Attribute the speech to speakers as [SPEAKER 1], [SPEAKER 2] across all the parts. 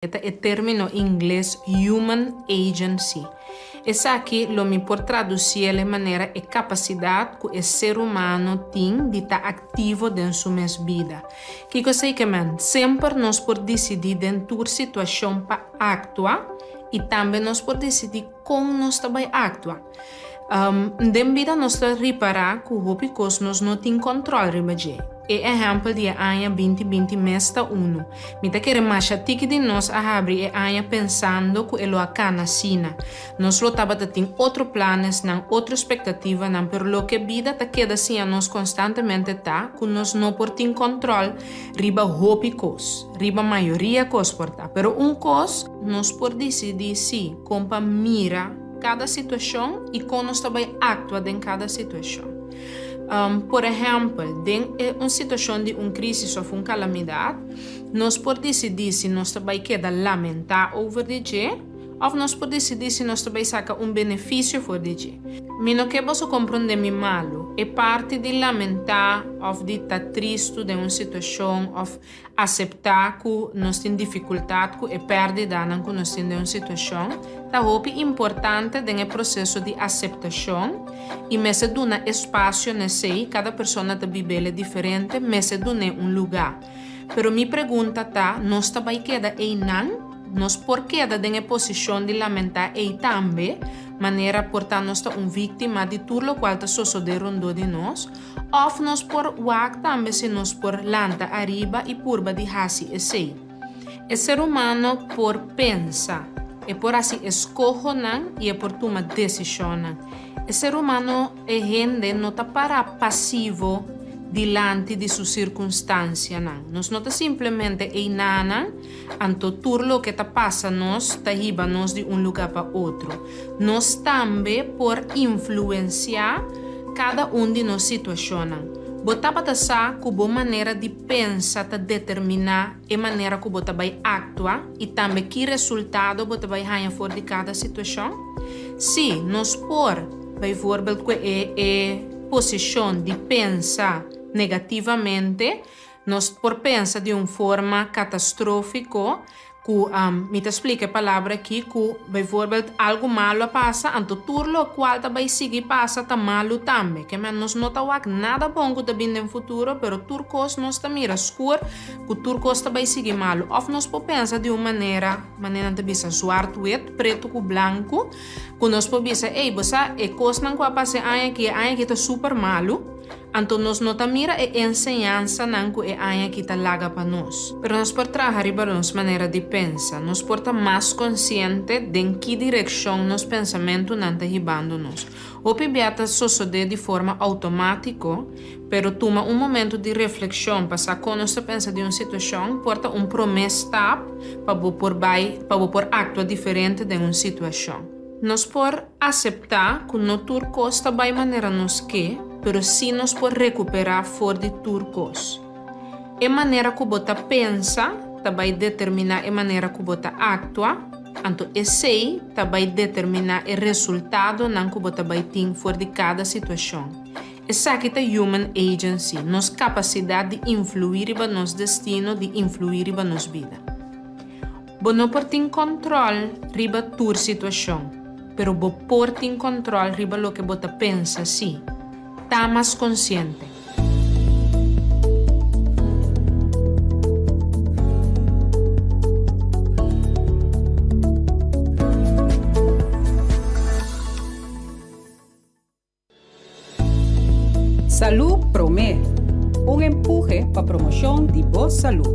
[SPEAKER 1] E ta e término ingles human agency. Esaki lo mi por tradusiel e manera e kapasidat ku e ser humano tin di ta aktivo den su mes bida. Kiko esei ke men? Semper nos por disidí den tur situashon pa aktua i tambe nos por disidí kon nos ta bai aktua. Den bida nos ta ripará ku hopi kos nos no tin kòntròl riba dje. E ehèmpel di e aña 2020 mes ta unu. Mi ta kere masha tiki di nos a habri e aña pensando ku e lo a kana asina. Nos lo tabata tin otro planesnan, otro spektativanan, pero loke bida ta keda siña nos konstantemente ta ku nos no por tin kòntròl riba hopi kos, riba mayoria kos por ta. Pero un kos nos por disidí sí, kon pa mira kada situashon i kon nos ta bai aktua den kada situashon. Por ehèmpel, den un situashon di un krísis òf un kalamidat, nos por disidí si nos ta bai keda lamentá over di dje òf nos por disidí si nos ta bai saka un benefisio for di dje. Mi no ke boso komprondé mi malu. E parti di lamentá òf di ta tristu den un situashon òf Aseptá ku nos tin difikultat ku e pèrdidanan ku nos tin den un situashon ta hopi importante den e proseso di aseptashon i mester duna espasio na esei, kada persona ta bib'el diferente, mester dun'é un lugá. Pero mi pregunta ta, nos ta bai keda einan? Nos por keda den e posishon di lamentá ei tambe, manera por ta nos ta un víktima di tur lokual ta sosodé rondó di nos? Òf nos por wak tambe si nos por lanta ariba i purba di hasi esei. E ser humano por pensa, e por hasi eskohonan i e por tuma desishonnan. E ser humano, e hende, no ta pará pasivo dilanti di su sirkunstansianan. Nos no ta simplemente einanan, anto tur loke ta pasa nos ta hiba nos di un lugá pa otro. Nos tambe por influensiá kada un di nos situashonnan. Bo tabata sa ku bo manera di pensa ta determiná e manera ku bo ta bai aktua i tambe ki resultado bo ta bai haña for di kada situashon? Sí, nos por, bijvoorbeeld ku e e posishon di pensa negativamente, nos por pensa di un forma katastrófiko Ku mi ta splika e palabra aki ku bijvoorbeeld algu malu a pasa anto tur lokual ta bai sigui pasa ta malu tambe. Ke men nos no ta wak nada bon ku ta bin den futuro pero tur kos nos ta mira skur ku tur kos ta bai sigui malu. Òf nos por pensa di un manera manera nan ta bisa zwart wit, pretu ku blanku, ku nos por bisa ey bo sa e kosnan ku a pasa e aña aki e aña aki ta super malu. Anto nos no ta mira e enseñansanan ku e aña aki ta laga pa nos. Pero nos por traha riba nos manera di pensa. Nos por ta mas konsiente den ki direkshon nos pensamentunan ta hibando nos. Hopi bia ta sosodé di forma outomátiko, pero tuma un momentu di reflekshon pa sa kon nos ta pensa di un situashon por ta un promé stap pa bo por bai pa bo por aktua diferente den un situashon. Nos por aseptá ku no tur kos ta bai manera nos ke, pero sí nos por rekuperá for di tur kos. E manera ku bo ta pensa ta bai determiná e manera ku bo ta aktua, anto esei ta bai determiná e resultadonan ku bo ta bai tin for di kada situashon. Esaki ta human agency, nos kapasidat di influí riba nos destino, di influí riba nos bida. Bo no por tin kòntròl riba tur situashon, pero bo por tin kòntròl riba loke bo ta pensa sí. Ta mas konsiente.
[SPEAKER 2] Salú Promé, un empuhe pa promoshon di bo salú.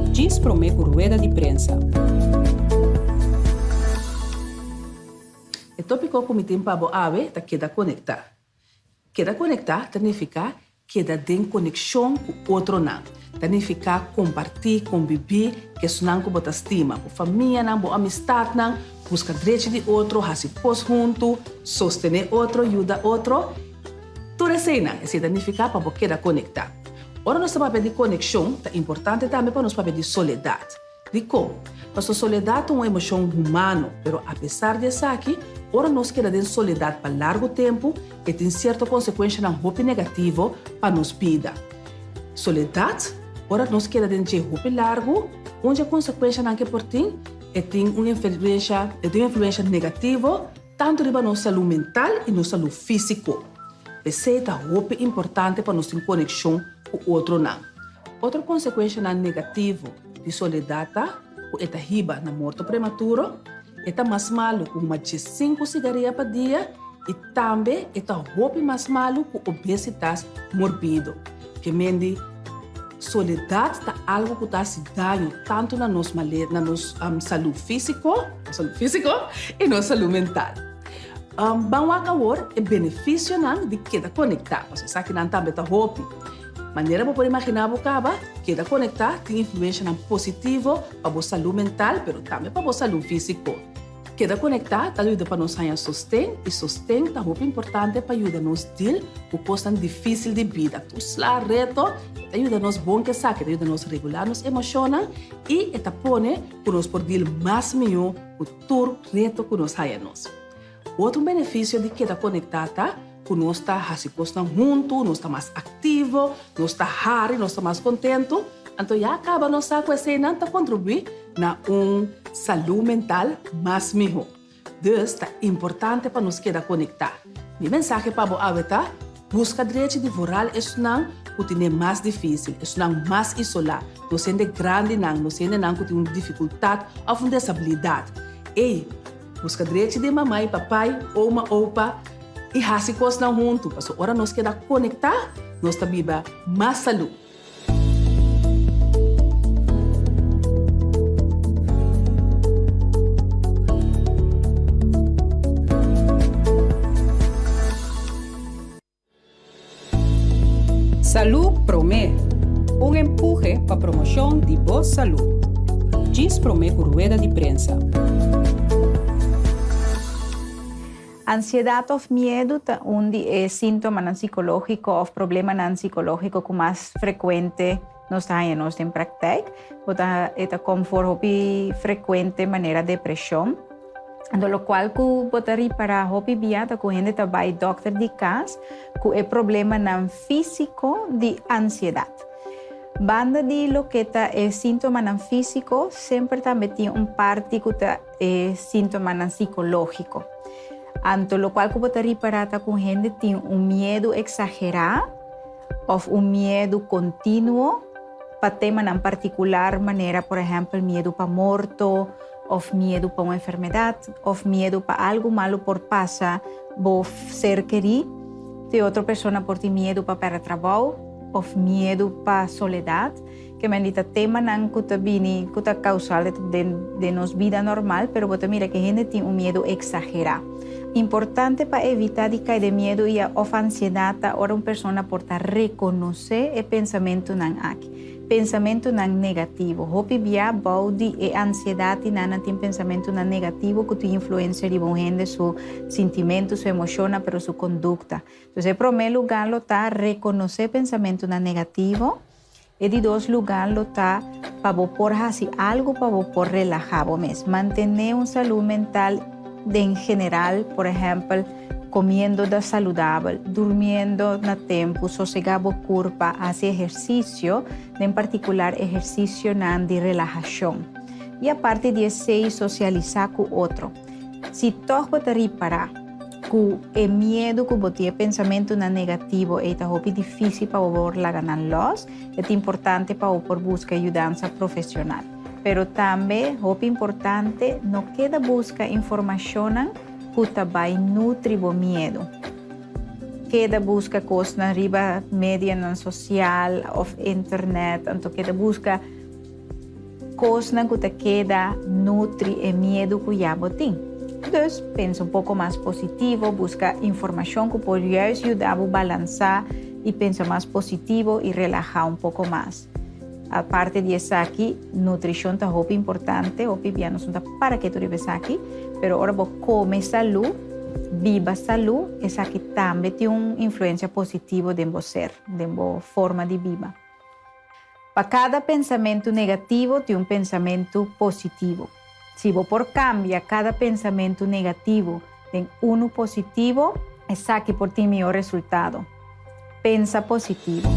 [SPEAKER 2] Djis promé ku rueda di prensa.
[SPEAKER 3] E tópiko ku mi tin pa bo awe ta keda konektá. Keda konektá ta nifiká Keda den konekshon ku otronan ta nifiká kompartí, kombibí ku esunnan ku bo ta stima, bo famianan, bo amistatnan, buska drechi di otro, hasi kos huntu, sostené otro, yuda otro. Tur eseinan, esei ta nifiká pa bo keda konektá. Ora nos ta papia di konekshon, ta importante tambe pa nos papia di soledat. Dikon? Pasobra soledat ta un emoshon humano, pero apesar di esaki, ora nos keda den soledat pa largu tempu, e tin sierto konsekuenshanan hopi negativo pa nos bida. Soledat, ora nos keda den dje hopi largu, Un di e konsekuenshanan ku e por tin, e tin un influensha, e tin un influensha negativo tantu riba nos salú mental i nos salú físiko. P'esei ta hopi importante pa nos tin konekshon ku otronan. Otro konsekuenshanan negativo di soledat ta ku e ta hiba na morto prematuro, e ta mas malu ku huma diesinku sigaria pa dia i tambe e ta hopi mas malu ku obesitas morbido. Ke men di soledat ta algu ku ta hasi daño tantu na nos male na nos salú físiko, nos salú físiko i nos salú mental. Ban wak awor e benefisionan di keda konektá, pasobra esakinan tambe ta hopi. Manera bo por imaginá bo kaba, keda konektá tin influenshanan positivo pa bo salú mental pero tambe pa bo salú físiko. Keda konektá ta yuda pa nos haña sosten i sosten ta hopi importante pa yuda nos dil ku kosnan difísil di bida. Tur sla reto e ta yuda nos bon ku esaki, e ta yuda nos regulá nos emoshonnan i e ta pone ku nos por dil mas mihó ku tur reto ku nos haña nos. Otro benefisio di keda konektá ta ku nos ta hasi kosnan huntu, nos ta mas aktivo, nos ta hari, nos ta mas kontentu. Anto ya kaba nos sa ku eseinan ta kontribuí na un salú mental mas mihó. Dus ta importante pa nos keda konektá. Mi mensahe pa bo awe ta, buska drechi di vooral esnan ku tine mas difísil, esnan mas isolá, nos hende grandinan, nos hendenan ku tin un difikultat òf un desabilidat. Ey, Buska drechi di mama i papai, oma, opa i hasi kosnan huntu, pasobra ora nos keda konektá, nos ta biba mas salú.
[SPEAKER 2] Salú Promé, un empuhe pa promoshon di bo salú. Djis promé ku rueda di prensa.
[SPEAKER 4] Ansiedat òf miedu ta un di e síntomanan sikológiko òf problemanan sikológiko ku mas frekuente nos ta haña nos den praktijk. Bo ta e ta kom for hopi frekuente manera depreshon. Anto lokual ku bo ta ripará hopi bia ta ku hende ta bai dòkter di kas ku e problemanan físiko di ansiedat. Banda di loke ta e síntomanan físiko, semper tambe tin un parti ku ta e síntomanan sikológiko. Anto lokual ku bo ta ripará ta ku hende tin un miedu eksagerá òf un miedu kontinuo pa temanan partikular manera por ehèmpel miedu pa morto, òf miedu pa un enfermedat, òf miedu pa algu malu por pasa bo ser kerí. Te otro persona por tin miedu pa pèrdè trabou, òf miedu pa soledat. Ke men di ta temanan ku ta bini, ku ta kausal den den nos bida normal, pero bo ta mira ke hende tin un miedu eksagerá. Importante pa evitá di kai den miedu i òf ansiedat ta ora un persona por ta rekonosé e pensamentunan aki. Pensamentunan negativo. Hopi bia bou di e ansiedat di nan nan tin pensamentunan negativo ku tin influensia riba un hende su sintimentu, su emoshonnan, pero su kondukta. Entonces e promé lugá lo ta rekonosé pensamentunan negativo. E di dos lugá lo ta pa bo por hasi algu pa bo por relahá bo mes. Mantené un salú mental den general, por ehèmpel, Comiendo da saludabel, durmiendo na tempu, sosegá bo kurpa, hasi ehersisio, den partikular ehersisionan di relahashon. I aparte di esei sosialisá ku otro. Si tòg bo ta ripará ku e miedu ku bo tin, e pensamentunan negativo ei ta hopi difísil pa bo por laga nan lòs, e ta importante pa bo por buska yudansa profesional. Pero tambe, hopi importante, no keda buska informashonnan. Ku ta bai nutri bo miedu. Keda buska kosnan riba medianan sosial òf internet, anto keda buska kosnan ku ta keda nutri e miedu ku ya bo tin. Dus, pensa un poko mas positivo, buska informashon ku por juist yuda bo balansá i pensa mas positivo i relahá un poko mas. Aparte di esaki, nutrishon ta hopi importante, hopi bia nos no ta para ketu riba esaki, pero ora bo kome salú, biba salú, esaki tambe tin un influensia positivo den bo ser, den bo forma di biba. Pa kada pensamentu negativo tin un pensamentu positivo. Si bo por kambia kada pensamentu negativo den unu positivo, esaki por tin mihó resultado. Pensa positivo.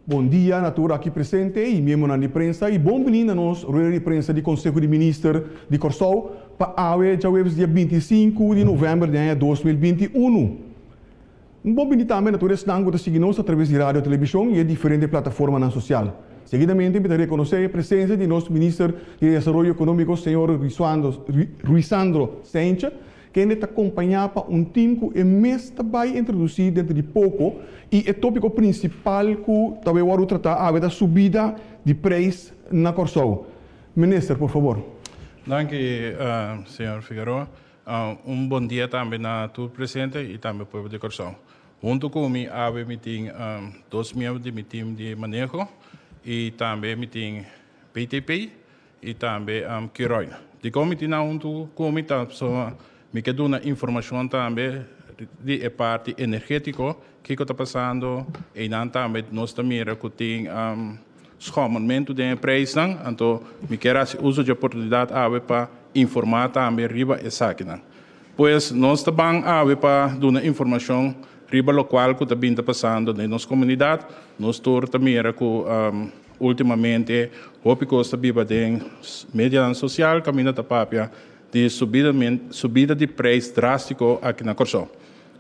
[SPEAKER 5] Bon dia na tur aki presente i miembronan di prensa i bon bini na nos rueda di prensa di Konseho di Minister di Kòrsou pa awe djaweps dia 25 di novèmber di aña 2021. Un bon bini tambe na tur esnan ku ta sigui nos atraves di radio, televishon i e diferente plataformanan sosial. Seguidamente mi ta rekonosé e presensia di nos Minister di Desaroyo Ekonómiko señor Ruisandro Cijntje, kende ta kompañá pa un tim ku e mes ta bai introdusí denter di poko i e tópiko prinsipal ku ta bai wòrdu tratá awe ta subida di preis na Kòrsou. Minister, por fabor.
[SPEAKER 6] Danki, señor Figaroa. Un bon dia tambe na tur presente i tambe pueblo di Kòrsou. Huntu ku mi awe mi tin dos miembro di mi tim di maneho i tambe mi tin BTP i tambe Curoil. Dikon mi tin nan huntu ku mi ta pasobra mi ke duna informashon tambe di e parti energetiko kiko ta pasando einan tambe nos ta mira ku tin schommelmentu den e prijsnan anto mi kier hasi uso dje oportunidat awe pa informá tambe riba esakinan. Pues nos ta ban awe pa duna informashon riba lokual ku ta bin ta pasando den nos komunidat. Nos tur ta mira ku ultimamente hopi kos ta biba den medianan sosial kaminda ta papia di subida di prijs drástiko aki na Kòrsou.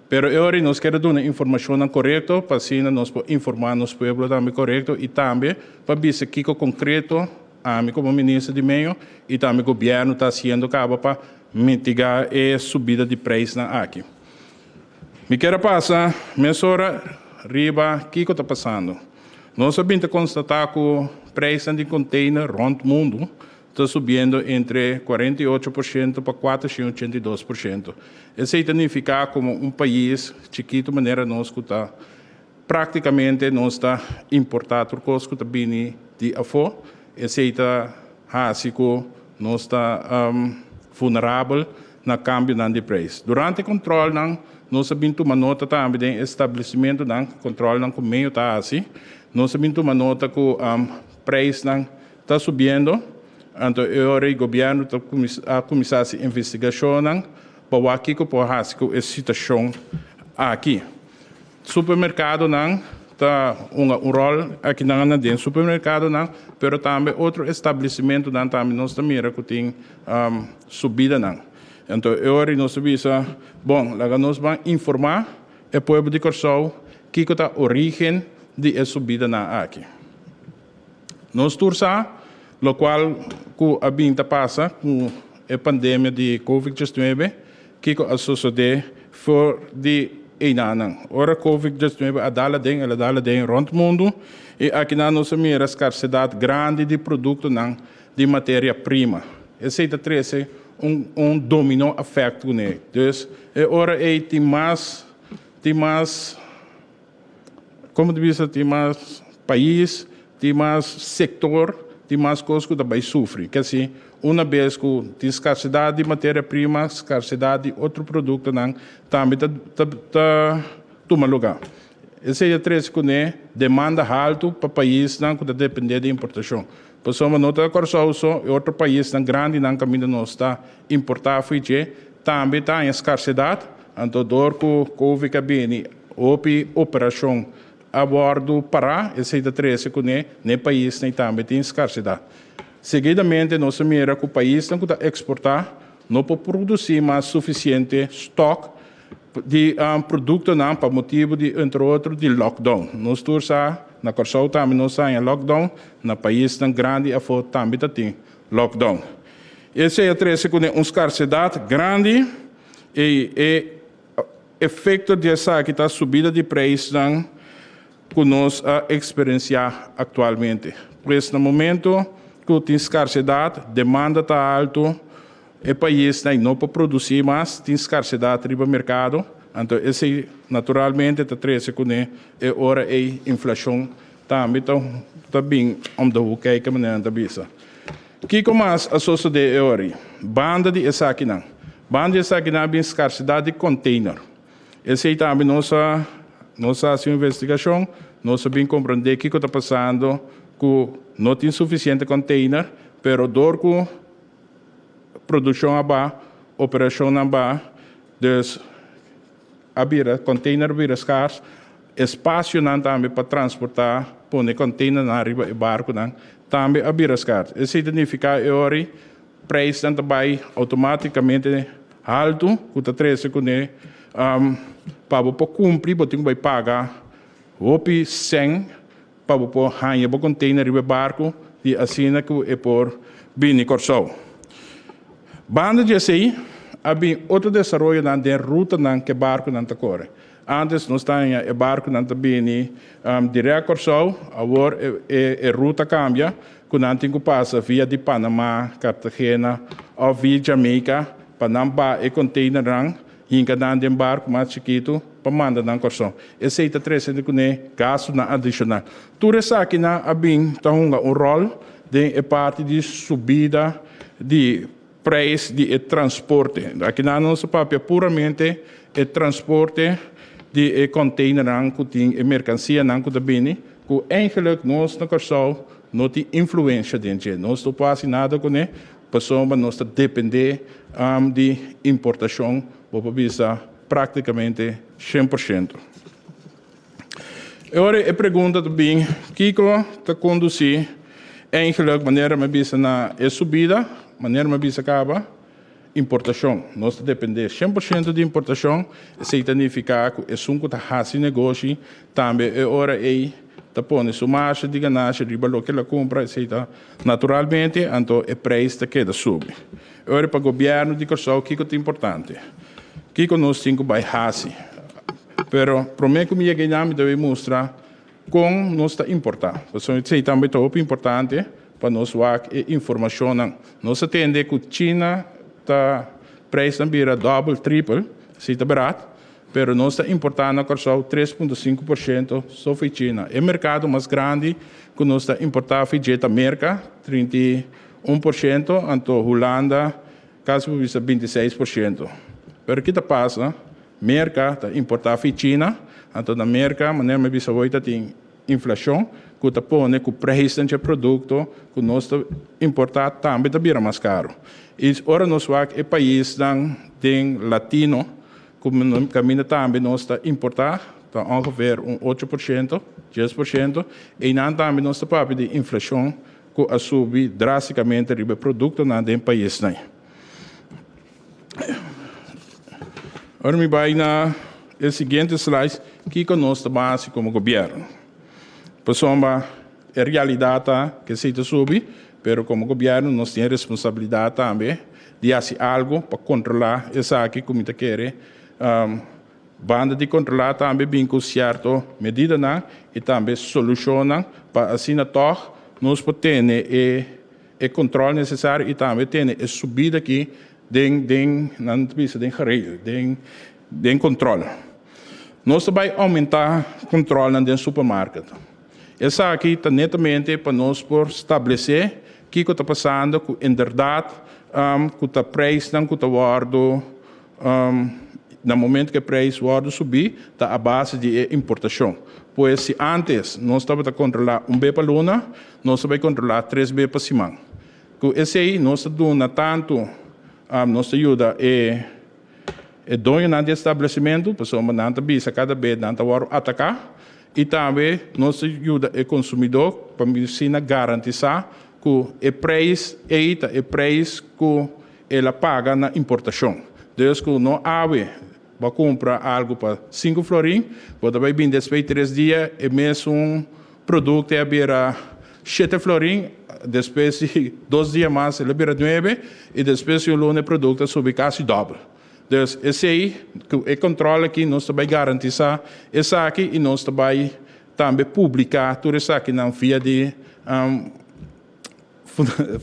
[SPEAKER 6] Pero e ora nos kier duna informashonnan korekto pa asina nos por informá nos pueblo tambe korekto i tambe pa bisa kiko konkreto ami komo minister di medio i tambe gobièrnu ta hasiendo kaba pa mitigá e subida di preisnan aki. Mi kier a pasa mesora riba kiko ta pasando. Nos a bin ta konstatá ku preisnan di konteiner rònt mundu ta subiendo entre 48% pa 482%. Esei ta nifiká komo un pais chikitu manera nos ku ta práktikamente nos ta importá tur kos ku ta bini di afó. Esei ta hasi ku nos ta vulnerabel na kambionan di preis. Durante kontrolnan nos a bin tuma nota tambe den establesimentunan, kontrolnan ku medio ta hasi, nos a bin tuma nota ku preisnan ta subiendo, anto e ora ei gobièrnu ta a kuminsá hasi investigashonnan pa wak kiko por hasi ku e situashon aki. Supermerkadonan ta hunga un ròl akinan na den supermerkadonan, pero tambe otro establesimentunan tambe nos ta mira ku tin subidanan. Anto e ora ei nos ta bisa, bon, laga nos ban informá e pueblo di Kòrsou kiko ta orígen di e subidanan aki. Nos tur sa lokual ku a bin ta pasa ku e pandemia di Covid 19, kiko a sosodé for di einanan. Ora Covid 19 a dal aden, el a dal aden rònt mundu i akinan nos a mira skarsedat grandi di produktonan di materia prima. Esei ta trese un dominó efèkt kuné. Dus e ora ei tin mas tin mas. Komo ta bisa tin mas pais, tin mas sektor, tin mas kos ku ta bai sufri. Ke si una bes ku tin skarsedat di materia prima, skarsedat di otro produktonan tambe ta ta tuma lugá. Esei a trese kuné demanda haltu pa paisnan ku ta dependé di importashon. Pasobra no ta Kòrsou so, e otro paisnan grandinan kaminda nos ta importá for dje tambe ta haña skarsedat. Anto dor ku Covid a bini hopi operashon a wòrdu pará, esei ta trese kuné na e paisnan i tambe tin skarsedat. Seguidamente nos a mira ku paisnan ku ta eksportá no por produsí mas sufisiente stòk di produktonan pa motibu di entre otro di lockdown. Nos tur sa na Kòrsou tambe nos a haña lockdown, na paisnan grandi afó tambe ta tin lockdown. Esei a trese kuné un skarsedat grandi. I e efekto di esaki ta subida di preisnan ku nos a eksperensiá aktualmente. Pues na momento ku tin skarsedat, demanda ta altu, e paisnan no por produsí mas, tin skarsedat riba merkado, anto esei naturalmente ta trese kuné e ora ei inflashon tambe ta ta bin om de hoek kijken, manera nan ta bisa. Kiko mas a sosodé e ora ei? Banda di esakinan. Banda di esakinan a bin skarsedat di konteiner. Esei tambe nos a nos a hasi un investigashon, nos a bin komprondé kiko ta pasando ku no tin sufisiente konteiner, pero dor ku produkshon a baha, operashonnan baha, dus a bira konteiner a bira skars. Espasionan tambe pa transportá, pone kònteinernan riba e barkunan tambe a bira skars. Esei ta nifiká e ora ei preisnan ta bai outomátikamente haltu ku ta trese kuné pa bo por kumpli bo tin ku bai paga hopi sèn pa bo por haña bo kònteiner riba e barku i asina ku e por bini Kòrsou. Banda di esei a bin otro desaroyonan den rutanan ku e barkunan ta kore. Antes nos ta haña e barkunan ta bini dirèkt Kòrsou, awor e ruta kambia ku nan tin ku pasa via di Panama, Cartagena òf via Jamaica pa nan baha e konteinernan hinka nan den barku mas chikitu pa manda nan Kòrsou. Esei ta trese kuné gastunan adishonal. Tur esakinan a bin ta hunga un ròl den e parti di subida di Prijs di e transporte. Akinan nos ta papia puramente e transporte di e containernan cu tin e mercancianan cu ta bini, cu eigenlijk nos na Corsou no tin influencia den dje. Nos no por haci nada cune pasobra nos ta depende di importacion, bo por bisa practicamente 100%. E ora e pregunta ta bin, kiko ta kondusí eigenlijk, manera mi a bisa na e subida, manera mi a bisa kaba, importashon. Nos ta dependé 100% di importashon, esei ta nifiká ku esun ku ta hasi negoshi tambe e ora ei ta pone su marshe di ganashi riba loke el a kumpra, esei ta naturalmente, anto e preis ta keda subi. E ora pa gobièrnu di Kòrsou kiko ta importante? Kiko nos tin ku bai hasi? Pero promé ku mi yega einan mi debe mustra kon nos ta importá. Pasobra esei tambe ta hopi importante pa nos wak e informashonnan. Nos a tende ku China ta preisnan bira dòbel, tripel, esei ta bèrdat, pero nos ta importá na Kòrsou 3,5% so for China. E merkado mas grandi ku nos ta importá for dje ta Merka, 31%, anto Hulanda kasi por bisa 26%. Pero ki ta pasa? Merka ta importá fi China, anto na Merka, manera mi a bisa hoy, ta tin inflashon ku ta pone ku preisnan dje produkto ku nos ta importá tambe ta bira mas karu. I ora nos wak e paisnan den latino ku kaminda tambe nos ta importá, ta ongeveer un 8%, 10%, einan tambe nos ta papia di inflashon ku a subi drástikamente riba e produktonan den paisnan. Ora mi bai na e siguiente slide, kiko nos ta hasi komo gobièrnu? Pasobra e realidat ta ku esei ta subi, pero komo gobièrnu nos tin e responsabilidat tambe di hasi algu pa kontrolá esaki ku mi ta kere. Banda di kontrolá tambe bin ku sierto medidanan i tambe solushonnan pa asina tòg nos por tene e E control necesario y tambe tene e subida aki den den nan ta bisa den geregel, den den control. Nos ta bay aumenta controlnan den supermarket. Esaki ta netamente pa nos por stablece kico ta pasando cu inderdaad cu ta prijsnan cu ta wordo Na momento ku e preis wòrdu subí ta a base di e importashon. Pues si ántes nos tabata kontrolá un be pa luna, nos ta bai kontrolá tres be pa siman. Ku esei nos ta duna tantu, nos ta yuda e e doñonan di establesimentu, pasobra nan ta bisa kada be nan ta wòrdu ataká, i tambe nos ta yuda e konsumidó pa asina garantisá ku e preis ei ta e preis ku El a paga na importashon. Dus ku no awe bo a kumpra algu pa 5 florin, bo ta bai bin despues 3 dia e mesun produkto a bira 7 florin, despues di 2 dia mas el a bira 9 i despues di un luna e produkto a subi kasi dòbel. Dus esei, ku e kontrol aki nos ta bai garantisá esaki i nos ta bai tambe publiká tur esakinan via di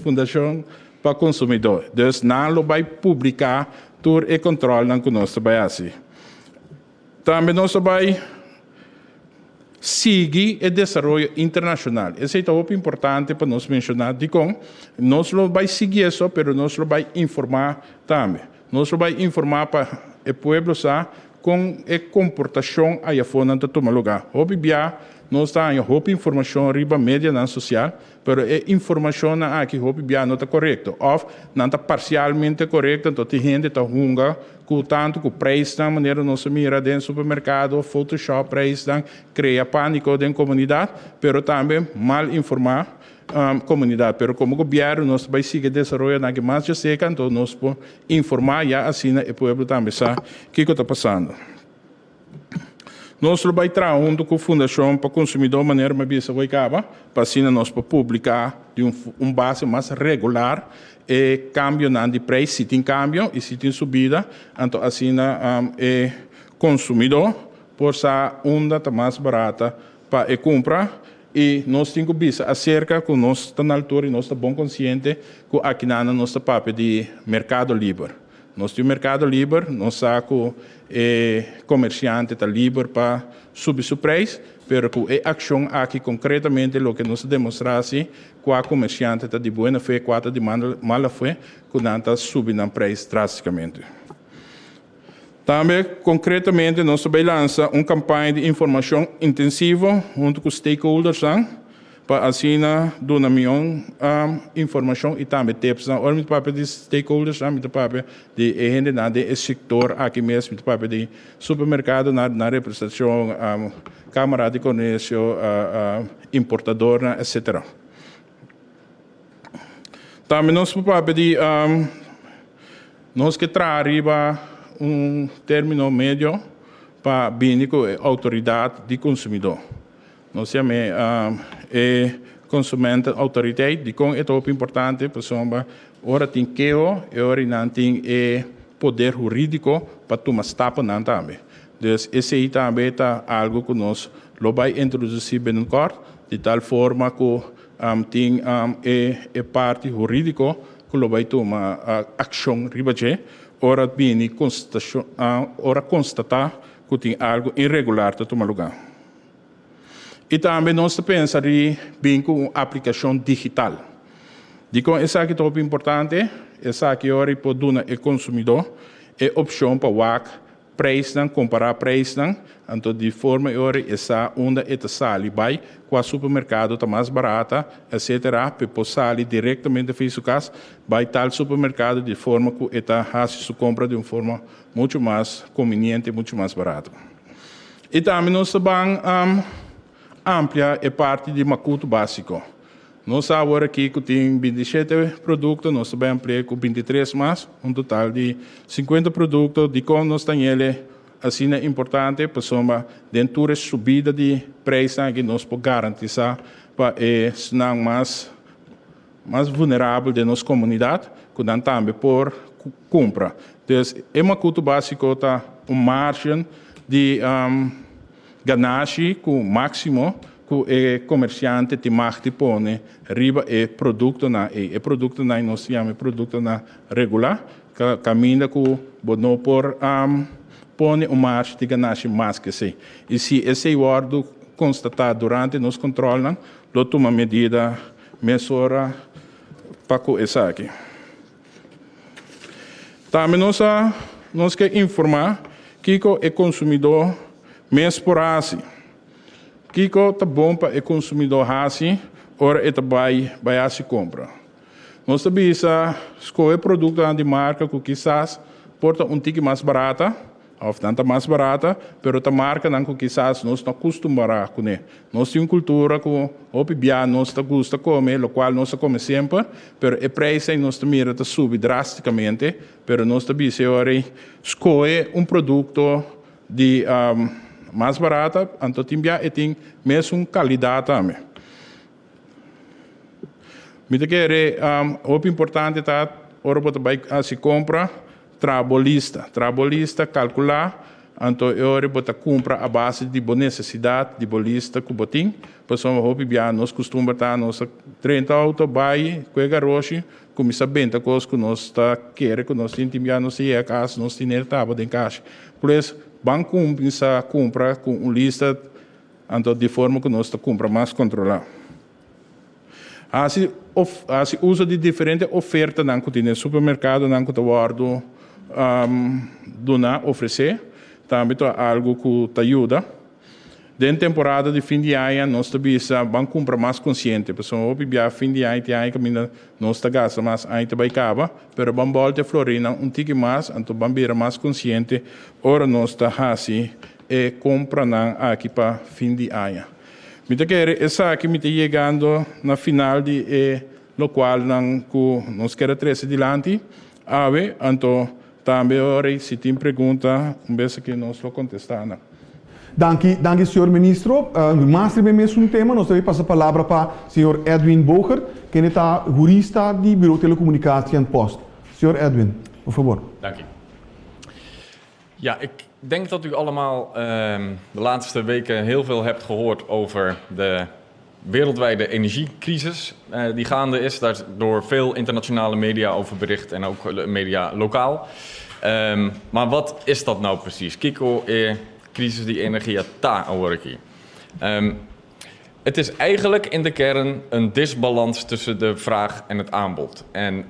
[SPEAKER 6] Fundashon pa Konsumidó. Dus nan lo bai publiká tur e kontrolnan ku nos ta bai hasi. Tambe nos ta bai sigui e desaroyo internashonal. Esei ta hopi importante pa nos menshoná dikon nos lo bai sigui eso, pero nos lo bai informá tambe. Nos lo bai informá pa e pueblo sa kon e komportashon ayafó nan ta tuma lugá. Hopi bia. Nos ta haña hopi informashon riba medianan sosial, pero e informashonnan aki hopi bia no ta korekto òf nan ta parsialmente korekto, anto tin hende ta hunga ku tantu ku preisnan manera nos a mira den supermerkado, photoshop preisnan, krea pániko den komunidat, pero tambe mal informá komunidat. Pero komo gobièrnu nos ta bai sigui desaroyonan aki mas djaserka, anto nos por informá ya asina e pueblo tambe sa kiko ta pasando. Nos lo bai traha huntu ku Fundashon pa Konsumidó manera mi a bisa hoy kaba, pa asina nos por publiká di un un base mas regular e kambionan di preis, si tin kambio i si tin subida, anto asina e konsumidó por sa unda ta mas barata pa e kumpra. I nos tin ku bisa aserka ku nos ta na altura i nos ta bon konsiente ku akinana nos ta papia di merkado liber. Nos tin un merkado liber, nos sa ku e komersiante ta liber pa subi su preis, pero ku e akshon aki konkretamente loke nos ta demostrá si kua komersiante ta di buena fe, kua ta di mala fe, ku nan ta subi nan preis drástikamente. Tambe konkretamente nos ta bai lansa un kampaña di informashon intensivo huntu ku stakeholdersnan pa asina duna mihó informashon i tambe tipsnan. Ora mi ta papia di stakeholdersnan mi ta papia di e hendenan den e sektor aki mes, mi ta papia di supermerkadonan, nan representashon, Kámara di Komersio, importadornan, etcetera. Tambe nos por papia di nos ke traha riba un término medio pa bini ku e outoridat di konsumidó. Nos yam'é e Consumentenautoriteit. Dikon e ta hopi importante? Pasobra ora tin keho e ora nan tin e poder hurídiko pa tuma staponan tambe. Dus esei tambe ta algu ku nos lo bai introdusí binnenkort di tal forma ku Tin e parti hurídiko ku lo bai tuma akshon riba dje ora bini ora konstatá ku tin algu iregular ta tuma lugá. I tambe nos ta pensa di bin ku un aplikashon digital. Dikon esaki ta hopi importante? Esaki ora i por duna e konsumidó e opshon pa wak Preisnan, kompará preisnan, anto di forma e ora e sa unda e ta sali bai, kua supermerkado ta mas barata, etcetera, p'e por sali direktamente for su kas bai tal supermerkado di forma ku e ta hasi su kompra di un forma muchu mas konviniente i muchu mas barato. I tambe nos ta ban amplia e parti di makutu básiko. Nos sa awor aki ku tin 27 produkto, nos ta bai ampli'é ku 23 mas, un total di 50 produkto. Dikon nos ta ñele asina importante? Pasobra den tur e subida di preisnan aki nos por garantisá pa esnan mas mas vulnerabel den nos komunidat ku nan tambe por kumpra. Dus e makutu básiko ta un margen di Ganashi ku máksimo ku e komersiante tin mag di pone riba e produktonan ei. E produktonan ei nos ta yama e produktonan regulá, kaminda ku bo no por pone un marge di ganashi mas ku esei. I si esei wòrdu konstatá durante nos kontròlnan, lo tuma medida mesora pa ku esaki. Tambe nos a nos ke informá kiko e konsumidó mes por hasi. Kiko ta bon pa e konsumidó hasi ora e ta bai bai hasi kompra? Nos ta bisa skohe produktonan di marka ku kisas por ta un tiki mas barata, Òf nan ta mas barata, pero ta markanan ku kisas nos no kustumbrá kuné. Nos tin un kultura ku hopi bia nos ta gusta kome, lokual nos a kome semper, pero e preis ei nos ta mira ta subi drástikamente, pero nos ta bisa e ora ei skohe un produkto di mas barata, anto tin bia e tin mesun kalidat tambe. Mi ta kere hopi importante ta ora bo ta bai hasi kompra, traha bo lista. Traha bo lista, kalkulá, anto e ora bo ta kumpra a base di bo nesesidat, di bo lista ku bo tin. Pasobra hopi bia nos kustumber ta nos ta drenta outo, bai ku e garoshi, kuminsá benta kos ku nos ta kere ku nos tin. Tin bia nos ta yega kas, nos tin e taba den kashi. Pues ban kuminsá kumpra ku un lista. Anto di forma ku nos ta kumpra mas kontrolá. Hasi of hasi uso di diferente ofertanan ku tin den supermerkadonan ku ta wòrdu duná, ofresé, tambe ta algu ku ta yuda. Den temporada di fin di aña nos ta bisa ban kumpra mas konsiente, pasobra hopi bia fin di aña tin aña kaminda nos ta gasta mas aña ta bai kaba, pero ban bòlta e florinnan un tiki mas anto ban bira mas konsiente ora nos ta hasi e kompranan aki pa fin di aña. Mi ta kere esaki mi ta yegando na final di e lokualnan ku nos ker a trese dilanti awe, anto Tambe ora si tin pregunta un bes aki nos lo contesta nan.
[SPEAKER 5] Danki, danki señor Ministro. Mas riba e mesun tema nos ta bay pasa palabra pa señor Edwin Bogert, kende ta hurista di Bureau Telecomunicatie en Post. Señor Edwin, por favor.
[SPEAKER 7] Danki. Ja, ik denk dat u allemaal de laatste weken heel veel hebt gehoord over de wereldwijde energiecrisis die gaande is. Daar is door veel internationale media over bericht en ook media lokaal. Maar wat is dat nou precies? Kiko e crisis di energia ta aworaki. Het is eigenlijk in de kern een disbalans tussen de vraag en het aanbod. En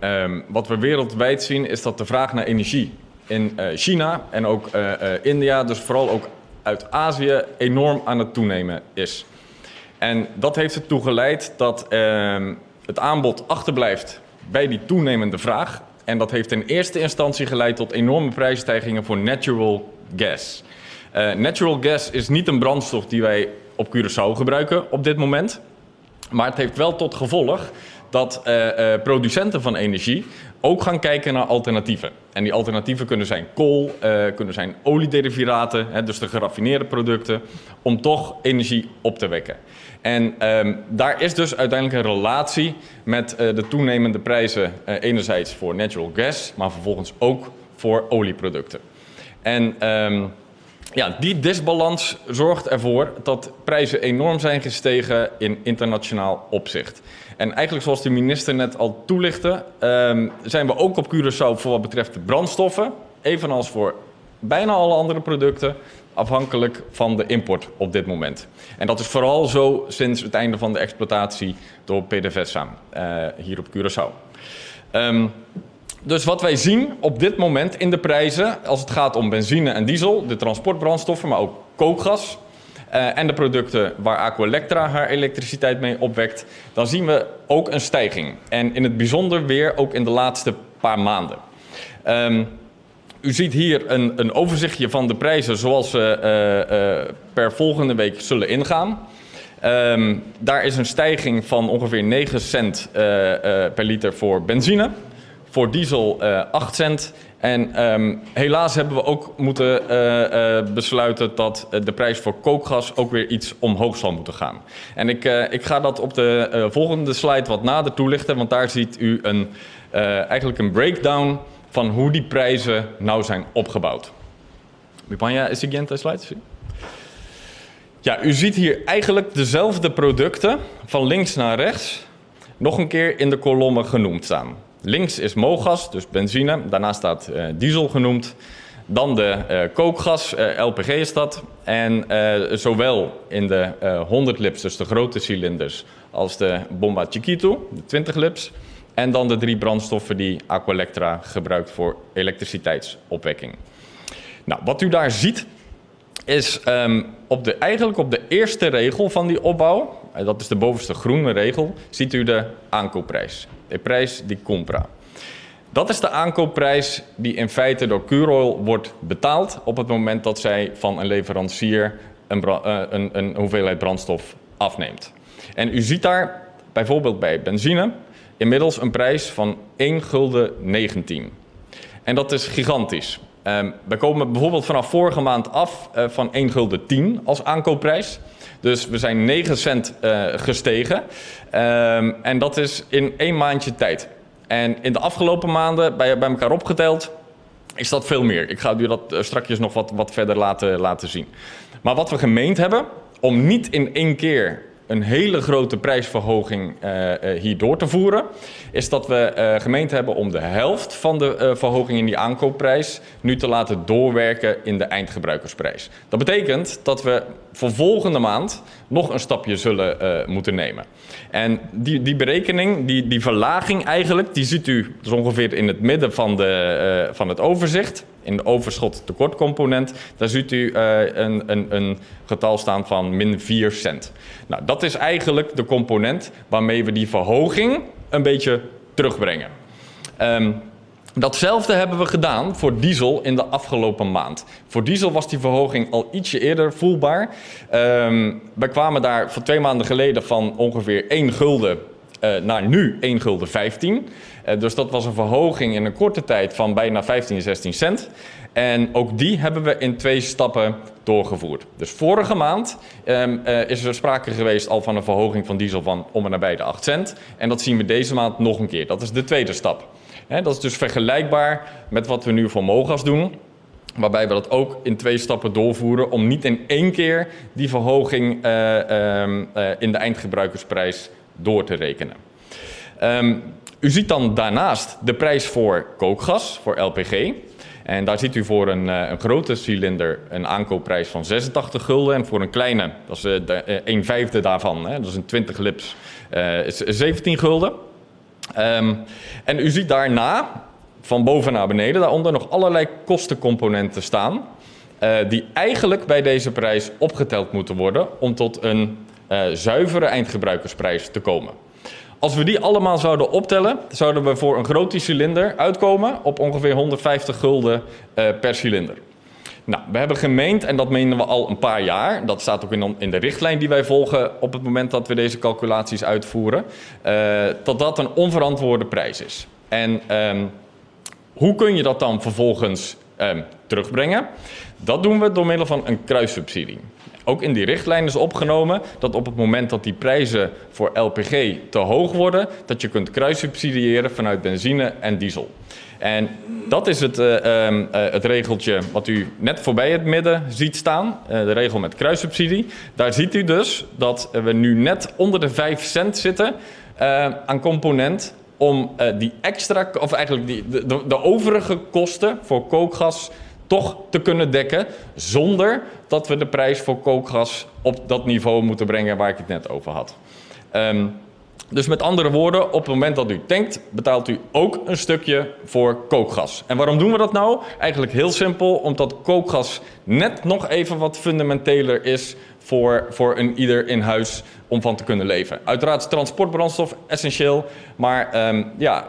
[SPEAKER 7] wat we wereldwijd zien is dat de vraag naar energie in China en ook India, dus vooral ook uit Azië, enorm aan het toenemen is. En dat heeft ertoe geleid dat het aanbod achterblijft bij die toenemende vraag. En dat heeft in eerste instantie geleid tot enorme prijsstijgingen voor natural gas. Natural gas is niet een brandstof die wij op Curaçao gebruiken op dit moment. Maar het heeft wel tot gevolg dat producenten van energie ook gaan kijken naar alternatieven. En die alternatieven kunnen zijn kool, kunnen zijn oliederivaten, hè, dus de geraffineerde producten, om toch energie op te wekken. En daar is dus uiteindelijk een relatie met de toenemende prijzen, enerzijds voor natural gas, maar vervolgens ook voor olieproducten. En ja, die disbalans zorgt ervoor dat prijzen enorm zijn gestegen in internationaal opzicht. En eigenlijk zoals de minister net al toelichtte, zijn we ook op Curaçao voor wat betreft de brandstoffen, evenals voor bijna alle andere producten, afhankelijk van de import op dit moment. En dat is vooral zo sinds het einde van de exploitatie door PDVSA hier op Curaçao. Dus wat wij zien op dit moment in de prijzen, als het gaat om benzine en diesel, de transportbrandstoffen, maar ook kookgas en de producten waar Aqualectra haar elektriciteit mee opwekt, dan zien we ook een stijging. En in het bijzonder weer ook in de laatste paar maanden. U ziet hier een overzichtje van de prijzen zoals ze per volgende week zullen ingaan. Daar is een stijging van ongeveer 9 cent per liter voor benzine. Voor diesel 8 cent. En helaas hebben we ook moeten besluiten dat de prijs voor kookgas ook weer iets omhoog zal moeten gaan. En ik ga dat op de volgende slide wat nader toelichten, want daar ziet u eigenlijk een breakdown van hoe die prijzen nou zijn opgebouwd. Mi por haña e siguiente slide? Ja, u ziet hier eigenlijk dezelfde producten van links naar rechts nog een keer in de kolommen genoemd staan. Links is mogas, dus benzine. Daarna staat diesel genoemd. Dan de kookgas, LPG is dat. En zowel in de 100 lips, dus de grote cilinders, als de bomba chiquito, de 20 lips. En dan de 3 brandstoffen die Aqualectra gebruikt voor elektriciteitsopwekking. Nou, wat u daar ziet is eigenlijk op de eerste regel van die opbouw, dat is de bovenste groene regel, ziet u de aankoopprijs. De prijs die compra. Dat is de aankoopprijs die in feite door Curoil wordt betaald op het moment dat zij van een leverancier een hoeveelheid brandstof afneemt. En u ziet daar bijvoorbeeld bij benzine inmiddels een prijs van één gulden negentien. En dat is gigantisch. We komen bijvoorbeeld vanaf vorige maand af van één gulden tien als aankoopprijs. Dus we zijn 9 cent gestegen. En dat is in 1 maandje tijd. En in de afgelopen maanden, bij elkaar opgeteld, is dat veel meer. Ik ga u dat strakjes nog wat verder laten zien. Maar wat we gemeend hebben, om niet in 1 keer een hele grote prijsverhoging hier door te voeren, is dat we gemeend hebben om de helft van de verhoging in die aankoopprijs nu te laten doorwerken in de eindgebruikersprijs. Dat betekent dat we voor volgende maand nog een stapje zullen moeten nemen. En die berekening, die verlaging eigenlijk, die ziet u dus ongeveer in het midden van het overzicht, In de overschot tekortcomponent, daar ziet u een getal staan van min 4 cent. Nou, dat is eigenlijk de component waarmee we die verhoging een beetje terugbrengen. Datzelfde hebben we gedaan voor diesel in de afgelopen maand. Voor diesel was die verhoging al ietsje eerder voelbaar. We kwamen daar voor 2 maanden geleden van ongeveer 1 gulden naar nu 1 gulden 15. Dus dat was een verhoging in een korte tijd van bijna 15, 16 cent. En ook die hebben we in twee stappen doorgevoerd. Dus vorige maand is er sprake geweest al van een verhoging van diesel van om en nabij de 8 cent. En dat zien we deze maand nog een keer. Dat is de tweede stap. He, dat is dus vergelijkbaar met wat we nu voor Mogas doen. Waarbij we dat ook in twee stappen doorvoeren om niet in één keer die verhoging in de eindgebruikersprijs door te rekenen. U ziet dan daarnaast de prijs voor kookgas, voor LPG. En daar ziet u voor een grote cilinder een aankoopprijs van 86 gulden. En voor een kleine, dat is een vijfde daarvan, hè, dat is een 20 lips, is 17 gulden. En u ziet daarna, van boven naar beneden, daaronder nog allerlei kostencomponenten staan, die eigenlijk bij deze prijs opgeteld moeten worden om tot een zuivere eindgebruikersprijs te komen. Als we die allemaal zouden optellen, zouden we voor een grote cilinder uitkomen op ongeveer 150 gulden per cilinder. Nou, we hebben gemeend, en dat menen we al een paar jaar, dat staat ook in de richtlijn die wij volgen op het moment dat we deze calculaties uitvoeren, dat dat een onverantwoorde prijs is. En hoe kun je dat dan vervolgens terugbrengen? Dat doen we door middel van een kruissubsidie. Ook in die richtlijn is opgenomen dat op het moment dat die prijzen voor LPG te hoog worden, dat je kunt kruissubsidiëren vanuit benzine en diesel. En dat is het regeltje wat u net voorbij het midden ziet staan, de regel met kruissubsidie. Daar ziet u dus dat we nu net onder de 5 cent zitten aan component om die extra, of eigenlijk de overige kosten voor kookgas toch te kunnen dekken, zonder dat we de prijs voor kookgas op dat niveau moeten brengen waar ik het net over had. Dus met andere woorden, op het moment dat u tankt, betaalt u ook een stukje voor kookgas. En waarom doen we dat nou? Eigenlijk heel simpel, omdat kookgas net nog even wat fundamenteler is voor een ieder in huis om van te kunnen leven. Uiteraard is transportbrandstof essentieel, maar ja,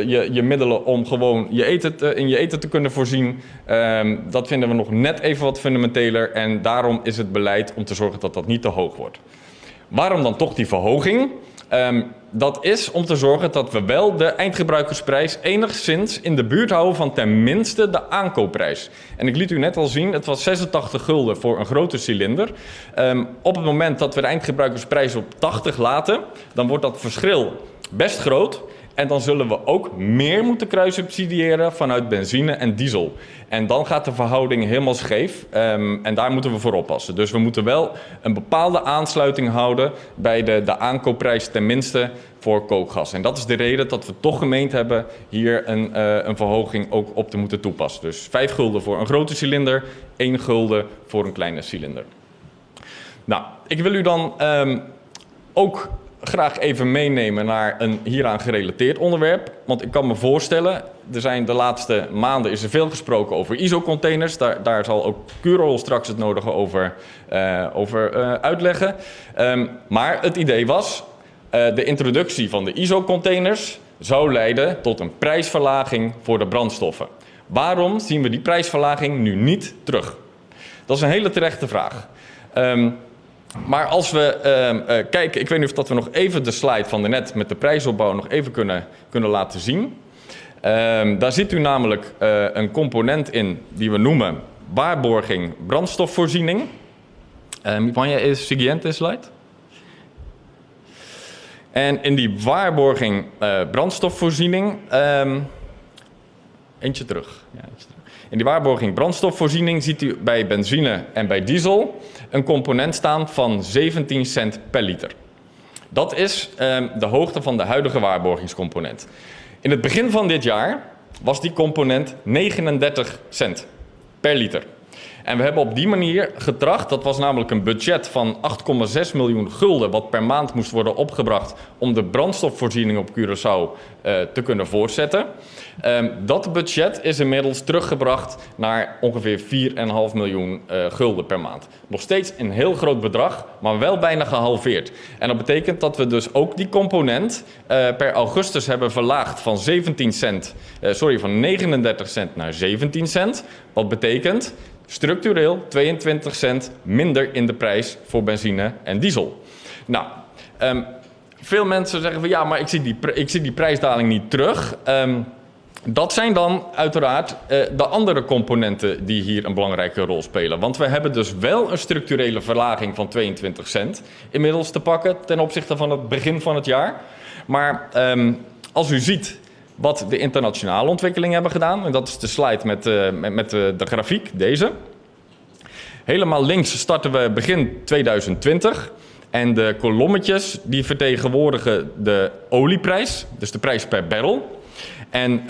[SPEAKER 7] je middelen om gewoon in je eten te kunnen voorzien, dat vinden we nog net even wat fundamenteler en daarom is het beleid om te zorgen dat dat niet te hoog wordt. Waarom dan toch die verhoging? Dat is om te zorgen dat we wel de eindgebruikersprijs enigszins in de buurt houden van tenminste de aankoopprijs. En ik liet u net al zien, het was 86 gulden voor een grote cilinder. Op het moment dat we de eindgebruikersprijs op 80 laten, dan wordt dat verschil best groot. En dan zullen we ook meer moeten kruissubsidiëren vanuit benzine en diesel. En dan gaat de verhouding helemaal scheef. En daar moeten we voor oppassen. Dus we moeten wel een bepaalde aansluiting houden bij de aankoopprijs tenminste voor kookgas. En dat is de reden dat we toch gemeend hebben hier een verhoging ook op te moeten toepassen. Dus 5 gulden voor een grote cilinder, 1 gulden voor een kleine cilinder. Nou, ik wil u dan ook graag even meenemen naar een hieraan gerelateerd onderwerp. Want ik kan me voorstellen, er zijn de laatste maanden is er veel gesproken over ISO-containers. Daar zal ook Curoil straks het nodige over uitleggen. Maar het idee was, de introductie van de ISO-containers zou leiden tot een prijsverlaging voor de brandstoffen. Waarom zien we die prijsverlaging nu niet terug? Dat is een hele terechte vraag. Maar als we kijken, ik weet niet of dat we nog even de slide van daarnet met de prijsopbouw nog even kunnen laten zien. Daar ziet u namelijk een component in die we noemen waarborging brandstofvoorziening. Mi por haña e siguiente slide. En in die waarborging brandstofvoorziening, eentje terug. Ja, eentje terug. In die waarborging brandstofvoorziening ziet u bij benzine en bij diesel een component staan van 17 cent per liter. Dat is de hoogte van de huidige waarborgingscomponent. In het begin van dit jaar was die component 39 cent per liter. En we hebben op die manier getracht, dat was namelijk een budget van 8,6 miljoen gulden, wat per maand moest worden opgebracht om de brandstofvoorziening op Curaçao te kunnen voortzetten. Dat budget is inmiddels teruggebracht naar ongeveer 4,5 miljoen gulden per maand. Nog steeds een heel groot bedrag, maar wel bijna gehalveerd. En dat betekent dat we dus ook die component per augustus hebben verlaagd van 17 cent, sorry, van 39 cent naar 17 cent. Wat betekent structureel 22 cent minder in de prijs voor benzine en diesel. Nou, veel mensen zeggen van ja, maar ik zie die prijsdaling niet terug. Dat zijn dan uiteraard de andere componenten die hier een belangrijke rol spelen. Want we hebben dus wel een structurele verlaging van 22 cent inmiddels te pakken ten opzichte van het begin van het jaar. Maar als u ziet wat de internationale ontwikkelingen hebben gedaan, en dat is de slide met de grafiek, deze. Helemaal links starten we begin 2020. En de kolommetjes die vertegenwoordigen de olieprijs, dus de prijs per barrel. En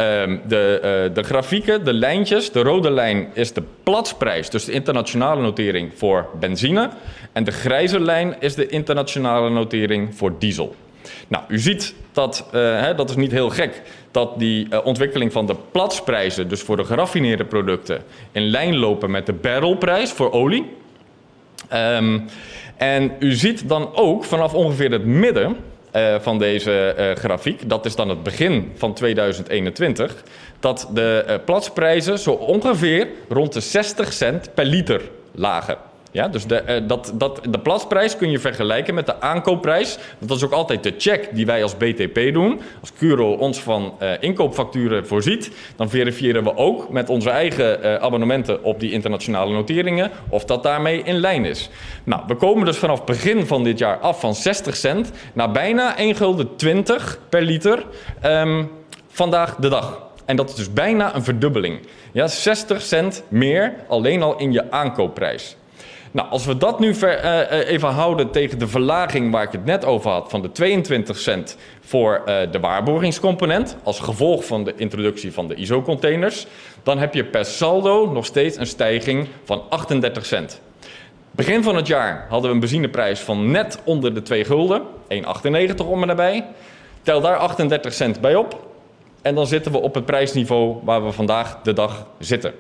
[SPEAKER 7] de grafieken, de lijntjes, de rode lijn is de Platsprijs, dus de internationale notering voor benzine. En de grijze lijn is de internationale notering voor diesel. Nou, u ziet dat, hè, dat is niet heel gek, dat die ontwikkeling van de Platsprijzen, dus voor de geraffineerde producten, in lijn lopen met de barrelprijs voor olie. En u ziet dan ook vanaf ongeveer het midden van deze grafiek, dat is dan het begin van 2021, dat de Platsprijzen zo ongeveer rond de 60 cent per liter lagen. Ja, dus de Platsprijs kun je vergelijken met de aankoopprijs. Want dat is ook altijd de check die wij als BTP doen. Als Curoil ons van inkoopfacturen voorziet, dan verifiëren we ook met onze eigen abonnementen op die internationale noteringen of dat daarmee in lijn is. Nou, we komen dus vanaf begin van dit jaar af van 60 cent naar bijna 1 gulden 20 per liter vandaag de dag. En dat is dus bijna een verdubbeling. Ja, 60 cent meer alleen al in je aankoopprijs. Nou, als we dat nu even houden tegen de verlaging waar ik het net over had van de 22 cent voor de waarborgingscomponent als gevolg van de introductie van de ISO-containers, dan heb je per saldo nog steeds een stijging van 38 cent. Begin van het jaar hadden we een benzineprijs van net onder de 2 gulden, 1,98 om en nabij. Tel daar 38 cent bij op en dan zitten we op het prijsniveau waar we vandaag de dag zitten.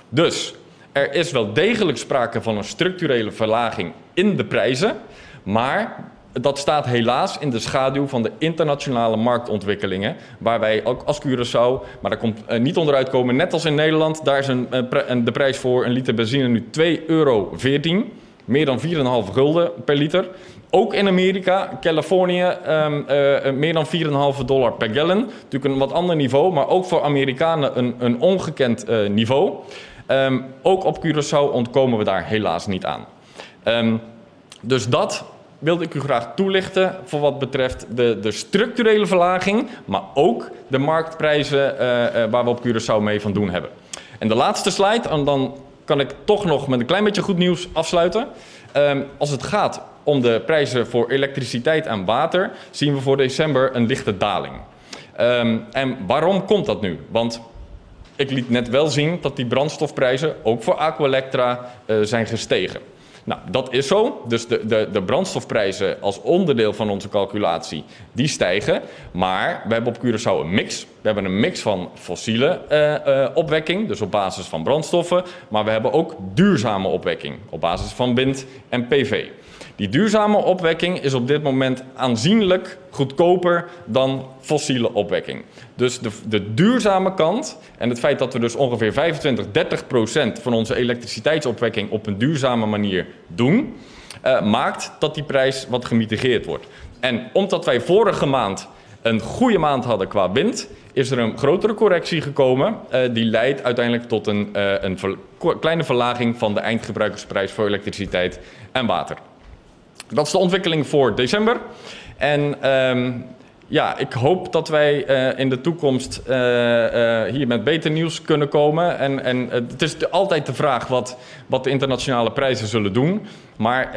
[SPEAKER 7] Dus er is wel degelijk sprake van een structurele verlaging in de prijzen, maar dat staat helaas in de schaduw van de internationale marktontwikkelingen, waar wij ook als Curaçao, maar daar komt niet onderuit komen, net als in Nederland, daar is de prijs voor een liter benzine nu €2,14, meer dan 4,5 gulden per liter. Ook in Amerika, Californië, meer dan $4,5 per gallon. Natuurlijk een wat ander niveau, maar ook voor Amerikanen een ongekend niveau. Ook op Curaçao ontkomen we daar helaas niet aan. Dus dat wilde ik u graag toelichten voor wat betreft de structurele verlaging, maar ook de marktprijzen waar we op Curaçao mee van doen hebben. En de laatste slide, en dan kan ik toch nog met een klein beetje goed nieuws afsluiten. Als het gaat om de prijzen voor elektriciteit en water, zien we voor december een lichte daling. En waarom komt dat nu? Want ik liet net wel zien dat die brandstofprijzen ook voor Aqualectra zijn gestegen. Nou, dat is zo. Dus de brandstofprijzen als onderdeel van onze calculatie, die stijgen. Maar we hebben op Curaçao een mix. We hebben een mix van fossiele opwekking, dus op basis van brandstoffen. Maar we hebben ook duurzame opwekking op basis van wind en PV. Die duurzame opwekking is op dit moment aanzienlijk goedkoper dan fossiele opwekking. Dus de duurzame kant en het feit dat we dus ongeveer 25, 30% van onze elektriciteitsopwekking op een duurzame manier doen, maakt dat die prijs wat gemitigeerd wordt. En omdat wij vorige maand een goede maand hadden qua wind, is er een grotere correctie gekomen. Die leidt uiteindelijk tot een kleine verlaging van de eindgebruikersprijs voor elektriciteit en water. Dat is de ontwikkeling voor december. En ik hoop dat wij in de toekomst hier met beter nieuws kunnen komen. En het is altijd de vraag wat de internationale prijzen zullen doen. Maar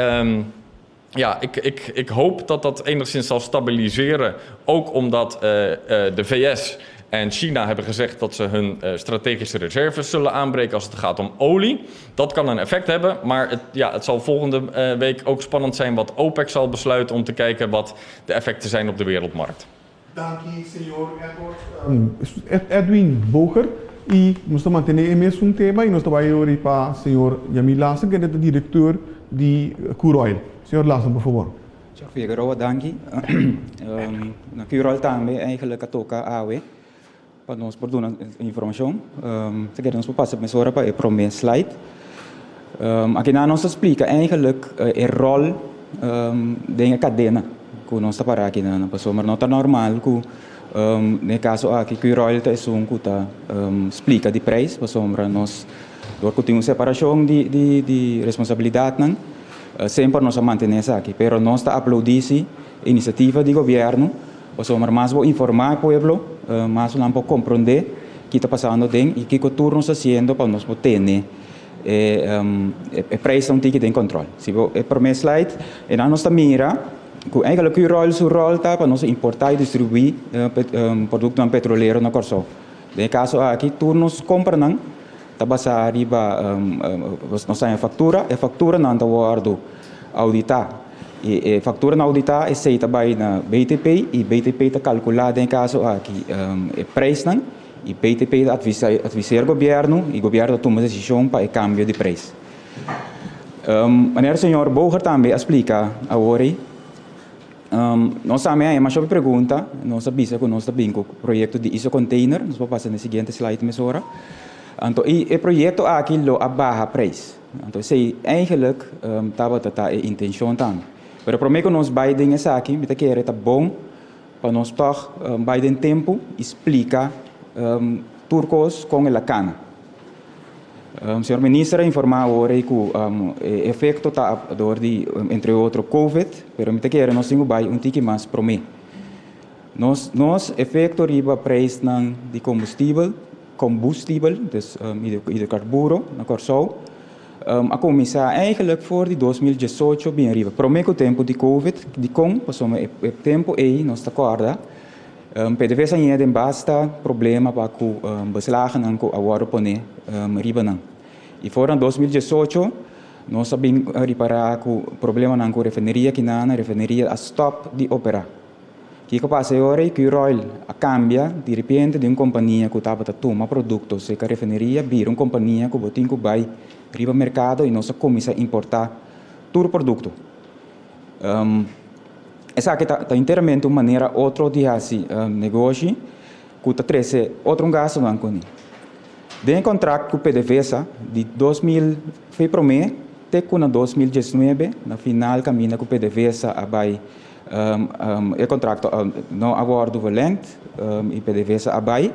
[SPEAKER 7] ik hoop dat dat enigszins zal stabiliseren. Ook omdat de VS en China hebben gezegd dat ze hun strategische reserves zullen aanbreken als het gaat om olie. Dat kan een effect hebben, maar het, ja, het zal volgende week ook spannend zijn wat OPEC zal besluiten om te kijken wat de effecten zijn op de wereldmarkt.
[SPEAKER 5] Dank u, señor Edward, Edwin Boger. I nos ta mantené e mesun tema i nos ta bai ori pa señor Yamil Larsen, kende ta direktor di Curoil. Señor Larsen, por fabor.
[SPEAKER 8] Señor Figueroa, danki. Na Curoil tambe eigenlijk a toka awe pa nos por duna informashon. Ta kere nos por pasa mesora pa e prome slide. Akinan nos ta splika eigenlijk e ròl den e kadena ku nos ta para akinan, pasobra no ta normal ku Den e kaso aki Curoil ta esun ku ta splika di preis pasobra nos dor ku tin un separashon di di responsabilidatnan semper nos a mantené esaki pero nos ta aplaudí si e inisiativa di gobièrnu pasobra mas bo informá e pueblo mas nan por komprondé ki ta pasando den i kiko tur nos ta hasiendo pa nos por tene e preisnan un tiki den kòntròl. Si bo e promé slide einan nos ta mira Ku eigenlijk ku ròl su ròl ta pa nos importá i distribuí produktonan petrolero na Kòrsou. Den e kaso aki tur nos kompranan ta basá riba nos haña faktura, e fakturanan ta wòrdu ouditá i e fakturanan ouditá esei ta bai na BTP i BTP ta kalkulá den e kaso aki e preisnan i BTP ta adviseer gobièrnu i gobièrnu ta tuma desishon pa e kambio di preis. Manera señor Boger tambe a splika awor ei, nos tambe a haña masha hopi pregunta. Nos a bisa ku nos ta bin ku proyekto di isocontainer. Nos por pasa na e siguiente slide mesora. Anto e proyekto aki lo a baha preis. Anto esei eigenlijk tabata ta e intenshon tambe. Pero promé ku nos bai den esaki mi ta kere ta bon pa nos tòg bai den tempu i splika tur kos kon el a kana. Señor Minister a informa awor ei ku e efekto ta dor di entre otro Covid, pero mi ta kere nos tin ku bai un tiki mas promé. Nos nos efekto riba preisnan di kombustibel, kombustibel, dus hidrokarburo na Kòrsou a kuminsá eigenlik for di 2018 bin ariba, promé ku tempu di Covid. Dikon? Pasobra e tempu ei nos ta kòrda PDVSA ñe den basta problema pa ku beslagennan ku a wòrdu pone riba nan. I for na 2018 nos a bin ripará ku problemanan ku refineria kinan, refineria a stòp di operá. Kiko pasa e ora ei? Curoil a kambia di repente di un kompania ku tabata tuma produkto serka refineria bira un kompania ku bo tin ku bai riba merkado i nos a kuminsá importá tur produkto. Esaki ta ta enteramente un manera otro di hasi negoshi ku ta trese otro un gastunan kuné. Den e kontrakt ku PDVSA di 2000 fe promé te ku na 2019 na final kaminda ku PDVSA a bai e kontrakto no a wòrdu verlengd i PDVSA a bai.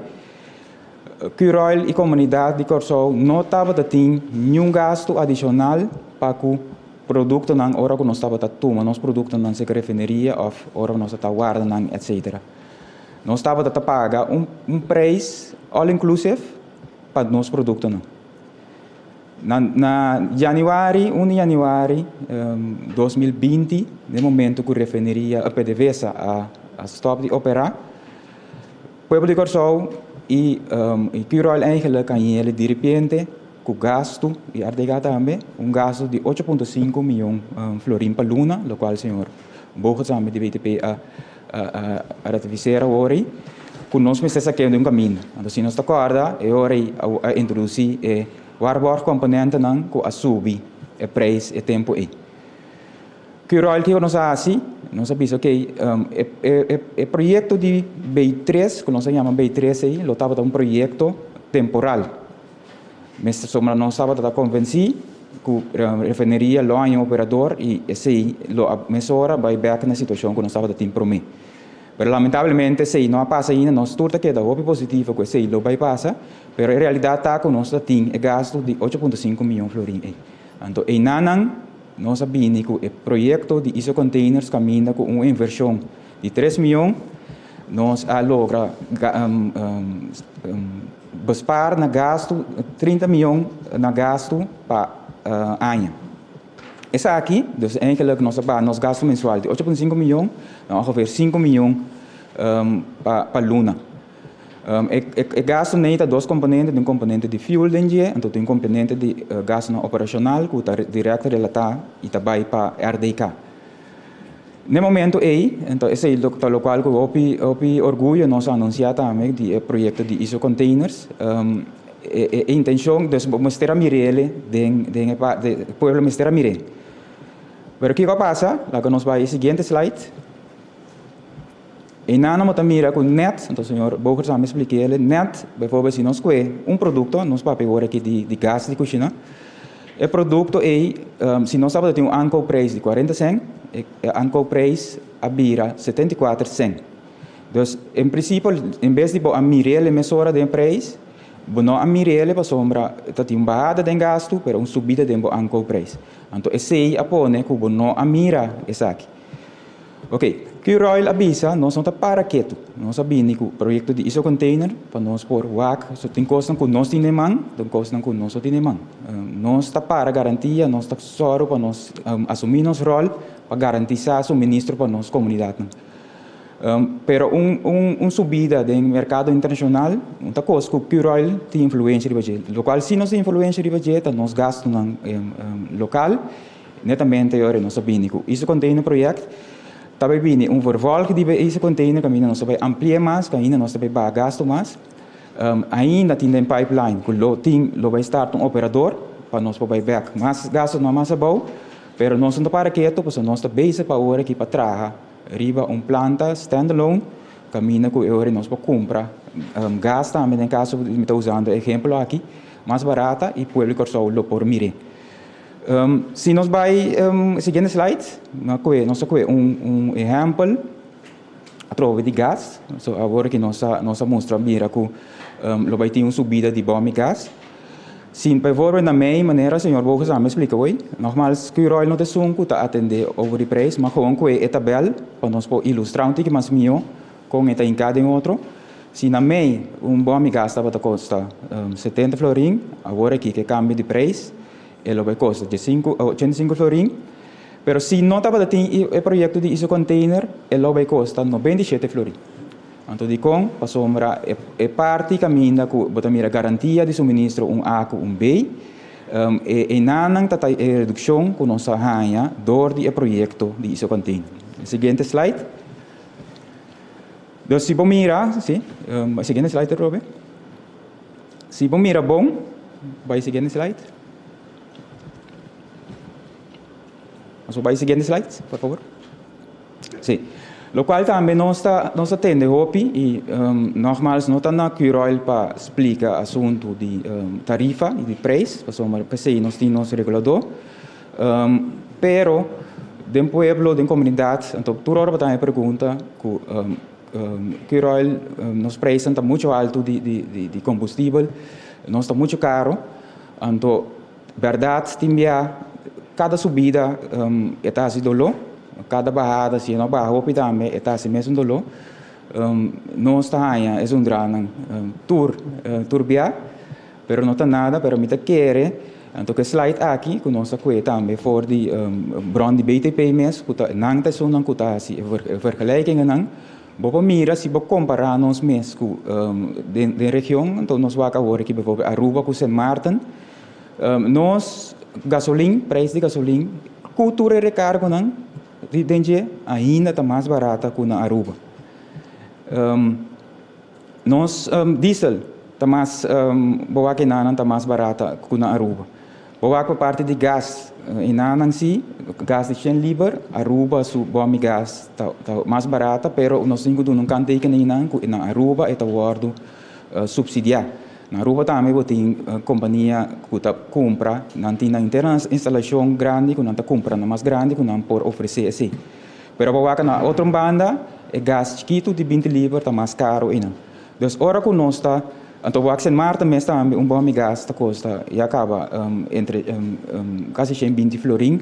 [SPEAKER 8] Curoil i komunidat di Kòrsou no tabata tin niun gastu adishonal pa ku Produktonan ora ku nos tabata tuma nos produktonan seka refineria òf ora ku nos ta warda nan etsetera. Nos tabata ta paga un un preis all inclusive pa nos produktonan. Na na yanüari, un di yanüari 2020, den momento ku refineria PDVSA a a stòp di operá, pueblo di Kòrsou i i Curoil eigenlijk a yele diripiente ku gastu di RDK tambe, un gastu di 8.5 mion florin pa luna, lokual señor Bogertz di BTP a a ratifiseer awor ei, ku nos mester sak'é di un kaminda. Anto si nos ta kòrda, e ora ei a introdusí e waarborgkomponentenan ku a subi e preis e tempu ei. Ki ròl kiko nos a hasi? Nos a bisa okey, e proyekto di B3, ku nos a yama B3 ei, lo tabata un proyekto temporal. Mester sombra nos tabata ta konvensí ku refineria lo haña un operador i esei lo a mesora bai bèk na e situashon ku nos tabata tin promé. Pero lamentablemente esei no a pasa ainda. Nos tur ta keda hopi positivo ku esei lo bai pasa, pero e realidat ta ku nos ta tin e gastu di 8.5 mion florin ei. Anto einanan nos a bini ku e proyekto di ISO Containers kaminda ku un invershon di 3 mion nos a logra Bespaar na gastu 30 mion na gastu pa aña. Esaki, dus eigenlijk nos a baha nos gastu mensual di 8.5 mion na ongeveer 5 mion pa luna. E gastunan ta dos komponente, tin un komponente di fuel den dje, anto tin un komponente di gastunan operashonal ku ta dirèkt relatá i ta bai pa RDK. Na e momento ei, anto esei ta lokual ku hopi hopi orguyo nos a anunsiá tambe di e proyekto di ISO Containers. E intenshon, dus bo mester a mir'é den den e pueblo mester a mir'é. Pero kiko a pasa? Laga nos bai e siguiente slide. Einan bo ta mira ku nèt, anto señor Bogers a mi splik'é, nèt, bijvoorbeeld si nos kue un produkto, nos papia awor aki di gas di kushina, e produkto ei, si nos tabata tin un aankoopprijs di kuarenta sèn, e aankoopprijs a bira 74 sèn. Dus, en prinsipio, en bes di bo a mir'é mesora den e prijs, bo no a mir'é pasobra ta tin un bahada den gastu, pero un subida den bo aankoopprijs. Anto esei a pone ku bo no a mira esaki. Ok, Curoil a bisa nos no ta para ketu. Nos a bini ku proyekto di ISO Container pa nos por wak so tin kosnan ku nos tin den man, tin kosnan ku nos no tin den man. Nos ta para garantia, nos ta sòru pa nos asumí nos ròl pa garantisá suministro pa nos komunidatnan. Pero un un un subida den merkado internashonal no ta kos ku Curoil tin influensia riba dje. Lokual si nos tin influensia riba dje ta nos gastunan lokal. Netamente ora nos a bini ku ISO Container Project, ta bai bini un vervolg di e ISO Container kaminda nos ta bai amplia mas, kaminda nos ta bai baha gastu mas. Ainda tin den pipeline ku lo tin lo bai start un operador pa nos por bai bek mas gastunan mas abou, pero nos no ta para ketu pasobra nos ta bezig pa awor aki pa traha riba un planta standalone kaminda ku e ora nos por kumpra gas tambe den kaso mi ta usando e ehempel aki mas barata i pueblo di Kòrsou lo por mir'é. Si nos bai siguiente slide, nos a kohe un ehèmpel atrobe di gas. So awor aki nos a nos a mustra mira ku lo bai tin un subida di bòm di gas. Si bijvoorbeeld na mei manera señor Bogus a mi splika hoy, nogmaals Curoil no ta esun ku ta atendé over di prijs, ma gewoon kohe e tabèl pa nos por ilustrá un tiki mas mihó kon e ta hinká den otro. Si na mei un bòm di gas tabata kosta 70 florin, awor aki ku e kambio di prijs E lo bay kosta 85 florin, pero si no tabata tin e proyecto di iso container e lo bay kosta 97 florin. Anto dikon? Pasobra e parti kaminda ku bo ta mira garantia di suministro un A ku un B, e enanan ta ta e redukshon ku nos a haña dor di e proyecto di iso container. Siguiente slide. Dus si bo mira, si, siguiente slide Robe. Si bo mira bon, bai siguiente slide. Nos bai siguiente slide, por favor. Sí. Locual tambe nos ta, nos ta tende hopi y nogmaals no ta na Curoil pa splica asunto di tarifa y di prijs, pasobra p'esey nos tin nos regulador. Pero den pueblo, den comunidad, anto tur ora bo ta haña pregunta cu Curoil nos prijsnan ta mucho alto di combustibel, nos ta mucho caro, anto berdad tin bia cada subida e ta haci dolor, cada bahada si e no baha hopi tambe e ta haci mesun dolor. Nos ta haña e zundranan tur tur bia, pero no ta nada, pero mi ta kere anto ku e slide aki ku nos a kue tambe for di bron di BTP mes ku ta nan ta esunnan ku ta hasi e vergelijkingennan, bo por mira si bo kompará nos mes ku den den region, anto nos wak awor aki bijvoorbeeld Aruba ku Sint Maarten, nos gasolin, prijs di gasolin ku tur e rekargonan di den dje ainda ta mas barata ku na Aruba. Nos diesel ta mas bo wak enanan ta mas barata ku na Aruba. Bo wak pa parti di gas enanan si gas di shen liber Aruba su bomi gas ta mas barata pero nos tin ku duna un kanttekening nan ku na Aruba e ta wòrdu supsidiá. Na Aruba tambe bo tin kompania ku ta kumpra nan tin nan interna instalashon grandi ku nan ta kumpra nan mas grandi ku nan por ofresé esei. Pero bo wak na otro banda e gas chikitu di 20 liber ta mas caro einan. Dus ora cu nos ta, anto wak Sint Maarten mes tambe un bom di gas ta costa ya caba entre casi 120 florin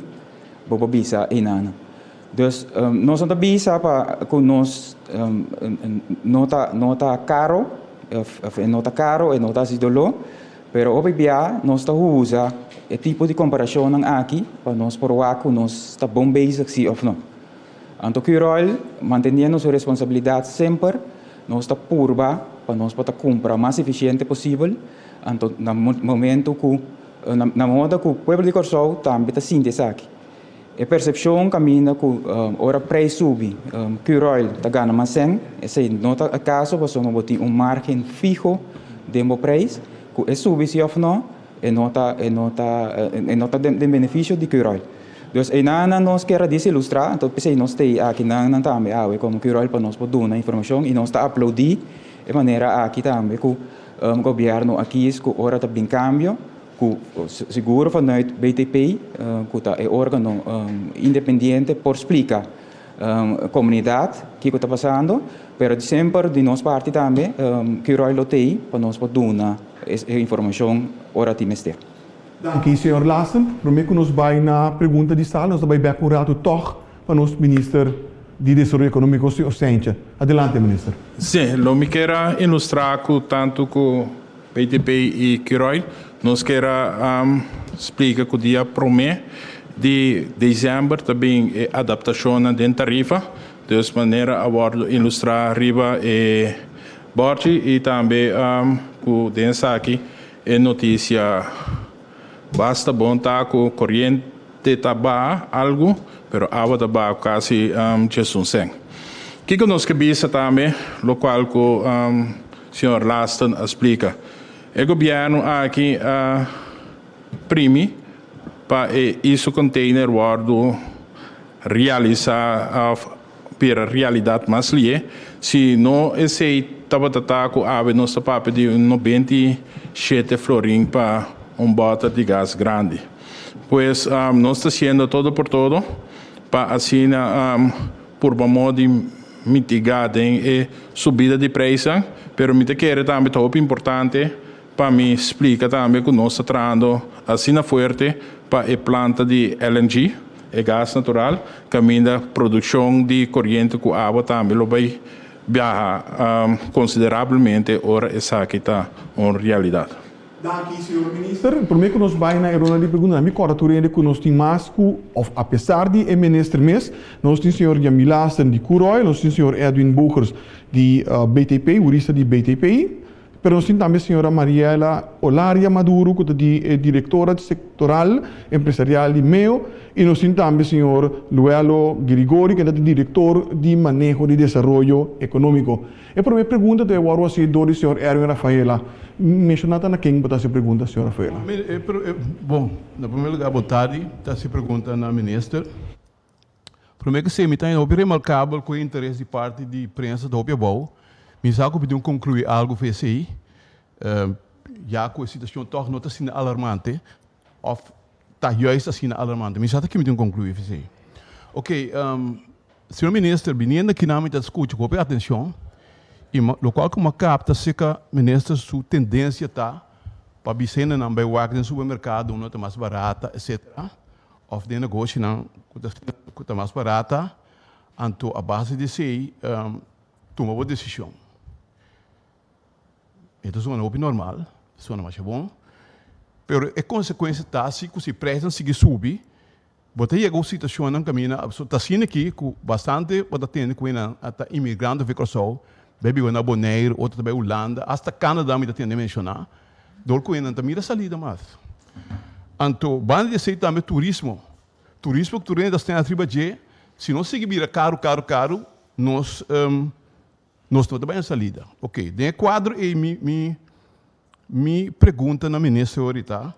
[SPEAKER 8] bo por bisa einan. Dus nos no ta bisa pa cu nos no ta no ta caro of e no ta caro e no ta haci dolor, pero hopi bia nos ta usa e tipo di comparacionnan aki pa nos por wak cu nos ta bon bezig si of no. Anto Curoil, manteniendo su responsabilidad semper, nos ta purba. pa nos por ta kumpra mas efisiente posibel, anto na momento ku na moda ku pueblo di Kòrsou tambe ta sinti esaki. E persepshon kaminda ku ora preis subi Curoil ta gana mas sèn, esei no ta e kaso pasobra bo tin un margen fiho den bo preis ku e subi si òf no e no ta e no ta e no ta den benefisio di Curoil. Dus einan nos kier a disilustrá, anto p'esei nos t'ei akinan nan tambe awe komo Curoil pa nos por duna informashon i nos ta aploudí e manera aki tambe ku gobièrnu a kis ku ora ta bin kambio ku sigur vanuit BTP ku ta e organo independiente por splika komunidat kiko ta pasando, pero semper di nos parti tambe Curoil lo t'ei pa nos por duna e informashon ora tin mester.
[SPEAKER 5] Danki señor Lassen. Prome ku nos bai na pregunta di sala nos ta bai bek un ratu tòg pa nos minister di Desaroyo Ekonómiko señor Cijntje. Adelante minister.
[SPEAKER 6] Sí, lo mi kier a ilustrá ku tantu ku BTP i Curoil nos kier a splika ku dia promé di desèmber ta bin e adaptashonnan den tarifa, dus manera a wòrdu ilustrá riba e bòrchi i tambe ku den esaki e notisia basta bon ta ku koriente ta baha algu pero awa ta baha kasi djesun sèn. Kiko nos ke bisa tambe lokual ku Señor Lasten a splika. E gobièrnu aki a primi pa e iso container wòrdu realisá òf bira realidat mas lié. Si no esei tabata ta ku awe nos ta papia di un 97 florin pa un bòter di gas grandi. Pues nos ta hasiendo todo por todo pa asina purba modo di mitigá den e subida di preisnan, pero mi ta kere tambe ta hopi importante pa mi splika tambe ku nos ta trahando asina fuerte pa e planta di LNG, e gas natural, kaminda produkshon di koriente ku awa tambe lo bai biaha konsiderablemente ora esaki ta un realidat.
[SPEAKER 5] Danki, señor Minister. Prome ku nos bai na e ronda di preguntanan, mi kòrda tur hende ku nos tin mas ku, òf apesar di e minister mes, nos tin señor Yamil Lasten di Curoil, nos tin señor Edwin Bogers di BTP, hurista di BTP, pero nos tin tambe señora Mariela Olaria Maduro ku ta di e direktora sektoral empresarial di meo, i nos tin tambe señor Luelo Girigori ku ta di direktor di maneho di desaroyo ekonómiko. E promé pregunta ta e wòrdu hasi dor di señor Erwin Rafaela. Menshoná ta na ken bo ta hasi e pregunta, señor Rafaela.
[SPEAKER 9] Bon, na promé lugá bo tardi ta hasi pregunta na minister. Promé ku esei mi ta hopi remarkabel ku e interes di parti di prensa ta hopi abou. Mi sa ku pidi un konkluí algu for esei, ya ku e situashon tòg no ta asina alarmante òf ta juist asina alarmante. Mi sa ta ke mi tin konkluí for esei. Oké. Señor Minister, biniendo aki nan mi ta scucha cu hopi atencion y locual cu mi a capta cerca Minister su tendencia ta pa bisa hendenan bay wak den supermercado unda ta mas barata etcetera of den negoshinan cu ta mas barata anto a base di esey tuma bo decision. E ta sona hopi normal, sona masha bon, pero e consecuencia ta si cu si prijsnan sigui subi Bo ta yega un situashonnan kaminda ta asina aki ku bastante bo ta tende ku nan a ta imigrando for Kòrsou bai biba na Boneiru, otro ta bai Hulanda, asta Canada mi ta tende menshoná, dor ku nan ta mira salida mas. Anto banda di esei tambe turismo, turismo ku tur hende ta stende atriba dje, si nos sigui bira karu karu karu nos nos no ta bai na salida. Oke, den e kuadro ei mi mi Mi pregunta na minister ori ta,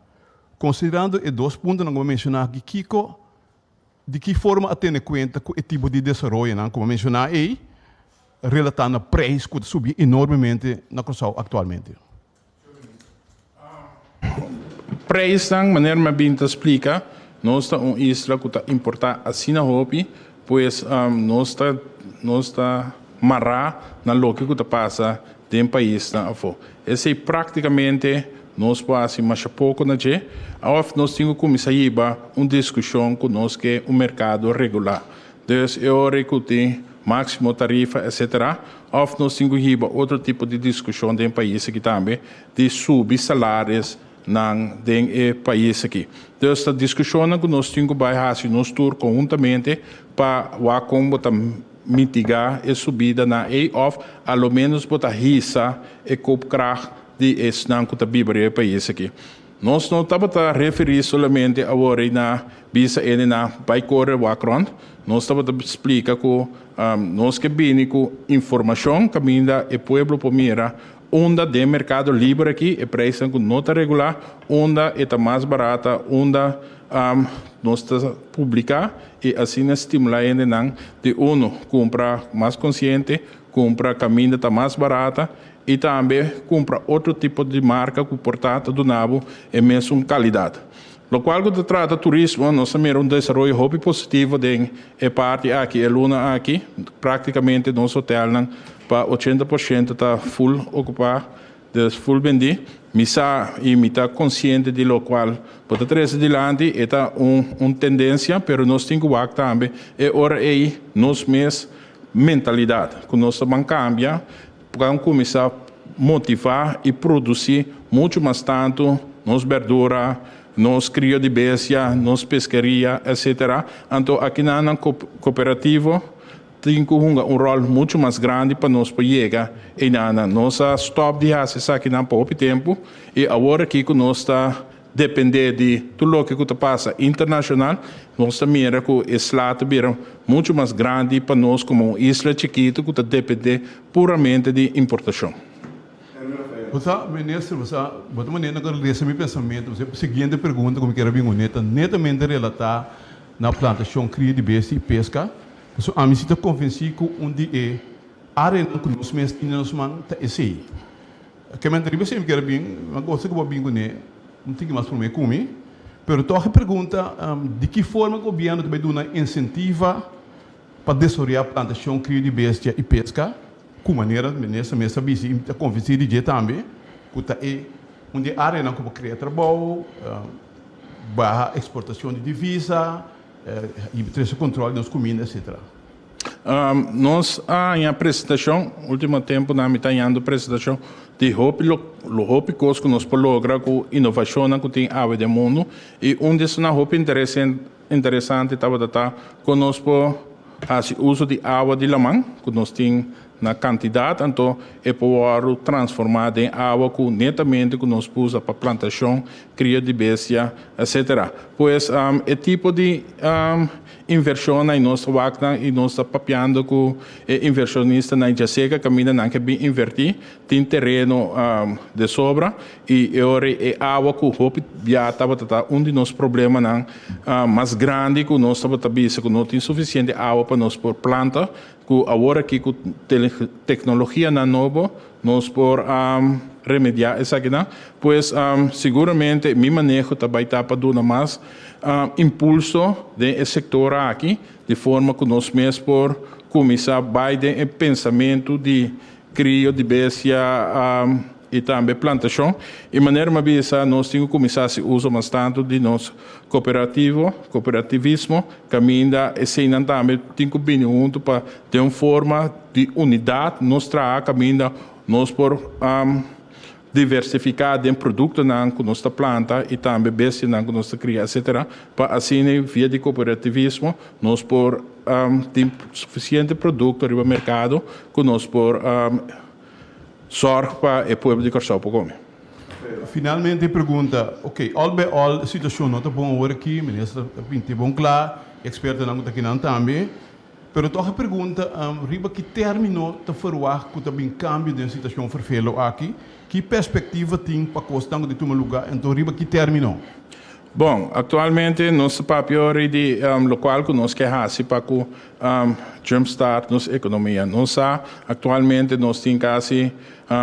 [SPEAKER 9] konsiderando e dos puntonan ku bo a menshoná aki, kiko, di ki forma a tene kuenta ku e tipo di desaroyonan ku bo a menshoná ei relatá na preis ku ta subi enormemente na Kòrsou aktualmente?
[SPEAKER 6] Preisnan, manera mi a bin ta splika, nos ta un isla ku ta importá asina hopi, pues nos ta nos ta mará na loke ku ta pasa den paisnan afó. Esei práktikamente nos por hasi masha poko na dje, òf nos tin ku kuminsá hiba un diskushon ku nos ke un merkado regulá. Dus e ora ei ku tin máksimo tarifa etsetera, òf nos tin ku hiba otro tipo di diskushon den pais aki tambe di subi salaris nan den e pais aki. Dus ta diskushonnan ku nos tin ku bai hasi nos tur konhuntamente pa wak kon bo ta. mitigá e subidanan ei òf a lo ménos bo ta hisa e koopkracht di esnan ku ta biba riba e pais aki. Nos no tabata referí solamente awor ei na bisa hendenan bai kore wak rònt, nos tabata splika ku nos ke bini ku informashon kaminda e pueblo por mira unda den merkado liber aki e preisnan ku no ta regulá, unda e ta mas barata, unda nos ta publiká i asina stimulá hendenan di unu kumpra mas konsiente, kumpra kaminda ta mas barata i tambe kumpra otro tipo di marka ku por ta ta duna bo e mesun kalidat. Lokual ku ta trata turismo, nos ta mira un desaroyo hopi positivo den e parti aki e luna aki. Praktikamente nos hotelnan pa 80% ta full okupá, dus full bendí. Mi sa i mi ta konsiente di lokual bo ta trese dilanti, e ta un tendensia, pero nos tin ku wak tambe e ora ei nos mes mentalidat ku nos ta ban kambia pa kuminsá motivá i produsí muchu mas tantu nos berdura, nos krio di bestia, nos peskeria, etcetera. Anto akinan kooperativo tin ku hunga un ròl muchu mas grandi pa nos por yega einan. Nos a stòp di hasi esakinan pa hopi tempu i awor aki ku nos ta dependé di tur loke ku ta pasa internashonal, nos ta mira ku e sla ta bira muchu mas grandi pa nos komo un isla chikitu ku ta dependé puramente di importashon.
[SPEAKER 9] Bo sa, Minister, bo sa, bo ta manera ku lesa mi pensamentu. Bo sa, e siguiente pregunta ku mi kier a bin kuné ta netamente relatá na plantashon, kria di bestia i peska. Pasobra ami si ta konvensí ku un di e áreanan ku nos mes tin den nos man ta esei. Kemente riba esei mi kier a bin, mi a gosta ku bo a bin kuné un tiki mas promé ku mi. Pero tòg e pregunta, di ki forma gobièrnu ta bai duna insentiva pa desaroyá plantashon, krio di bestia i peska? Ku manera minister mes a bisa i mi ta konvensí di dje tambe ku ta e un di e áreanan ku por krea trabou, baha eksportashon di divisa i trese kontròl di nos kuminda etsetera.
[SPEAKER 6] Nos a haña presentashon, último tempunan mi ta hañando presentashon di hopi lo hopi kos ku nos por logra ku inovashonnan ku tin awe den mundu i un di esnan hopi interesante tabata ta kon nos por hasi uso di awa di laman ku nos tin na kantidat, anto e por wòrdu transformá den awa ku netamente ku nos por usa pa plantashon, krio di bestia, etsetera. Pues e tipo di invershonnan i nos ta wak nan i nos ta papiando ku e invershonistanan djaserka kaminda nan ke bin invertí, tin tereno de sobra i e ora e awa ku hopi bia tabata ta un di nos problemanan mas grandi ku nos tabata bisa ku no tin sufisiente awa pa nos por planta. Ku awor aki ku teknologianan nobo nos por remediá esakinan. Pues siguramente mi maneho ta bai ta pa duna mas impulso den e sektor aki di forma ku nos mes por kuminsá bai den e pensamentu di krio di bestia i tambe plantashon. I manera mi a bisa nos tin ku kuminsá hasi uso mas tantu di nos kooperativo, kooperativismo, kaminda eseinan tambe tin ku bini huntu pa den un forma di unidat nos traha kaminda nos por diversifiká den produktonan ku nos ta planta i tambe bestianan ku nos ta kria etsetera pa asina via di kooperativismo nos por tin sufisiente produkto riba merkado ku nos por Sòrg pa e pueblo di Kòrsou por kome.
[SPEAKER 9] Finalmente e pregunta, ok, al bij al e situashon no ta bon awor aki, minister a pinta e bon kla, e ekspertonan ku ta akinan tambe, pero tòg e pregunta, riba ki tèrmino ta ferwagt ku ta bin kambio den e situashon ferfelo aki? Ki perspektiva tin pa kosnan ku ta tuma lugá, anto riba ki tèrmino?
[SPEAKER 6] Bon, aktualmente nos ta papia ori di lokual ku nos ke hasi pa ku jumpstart nos ekonomia. Nos sa aktualmente nos tin kasi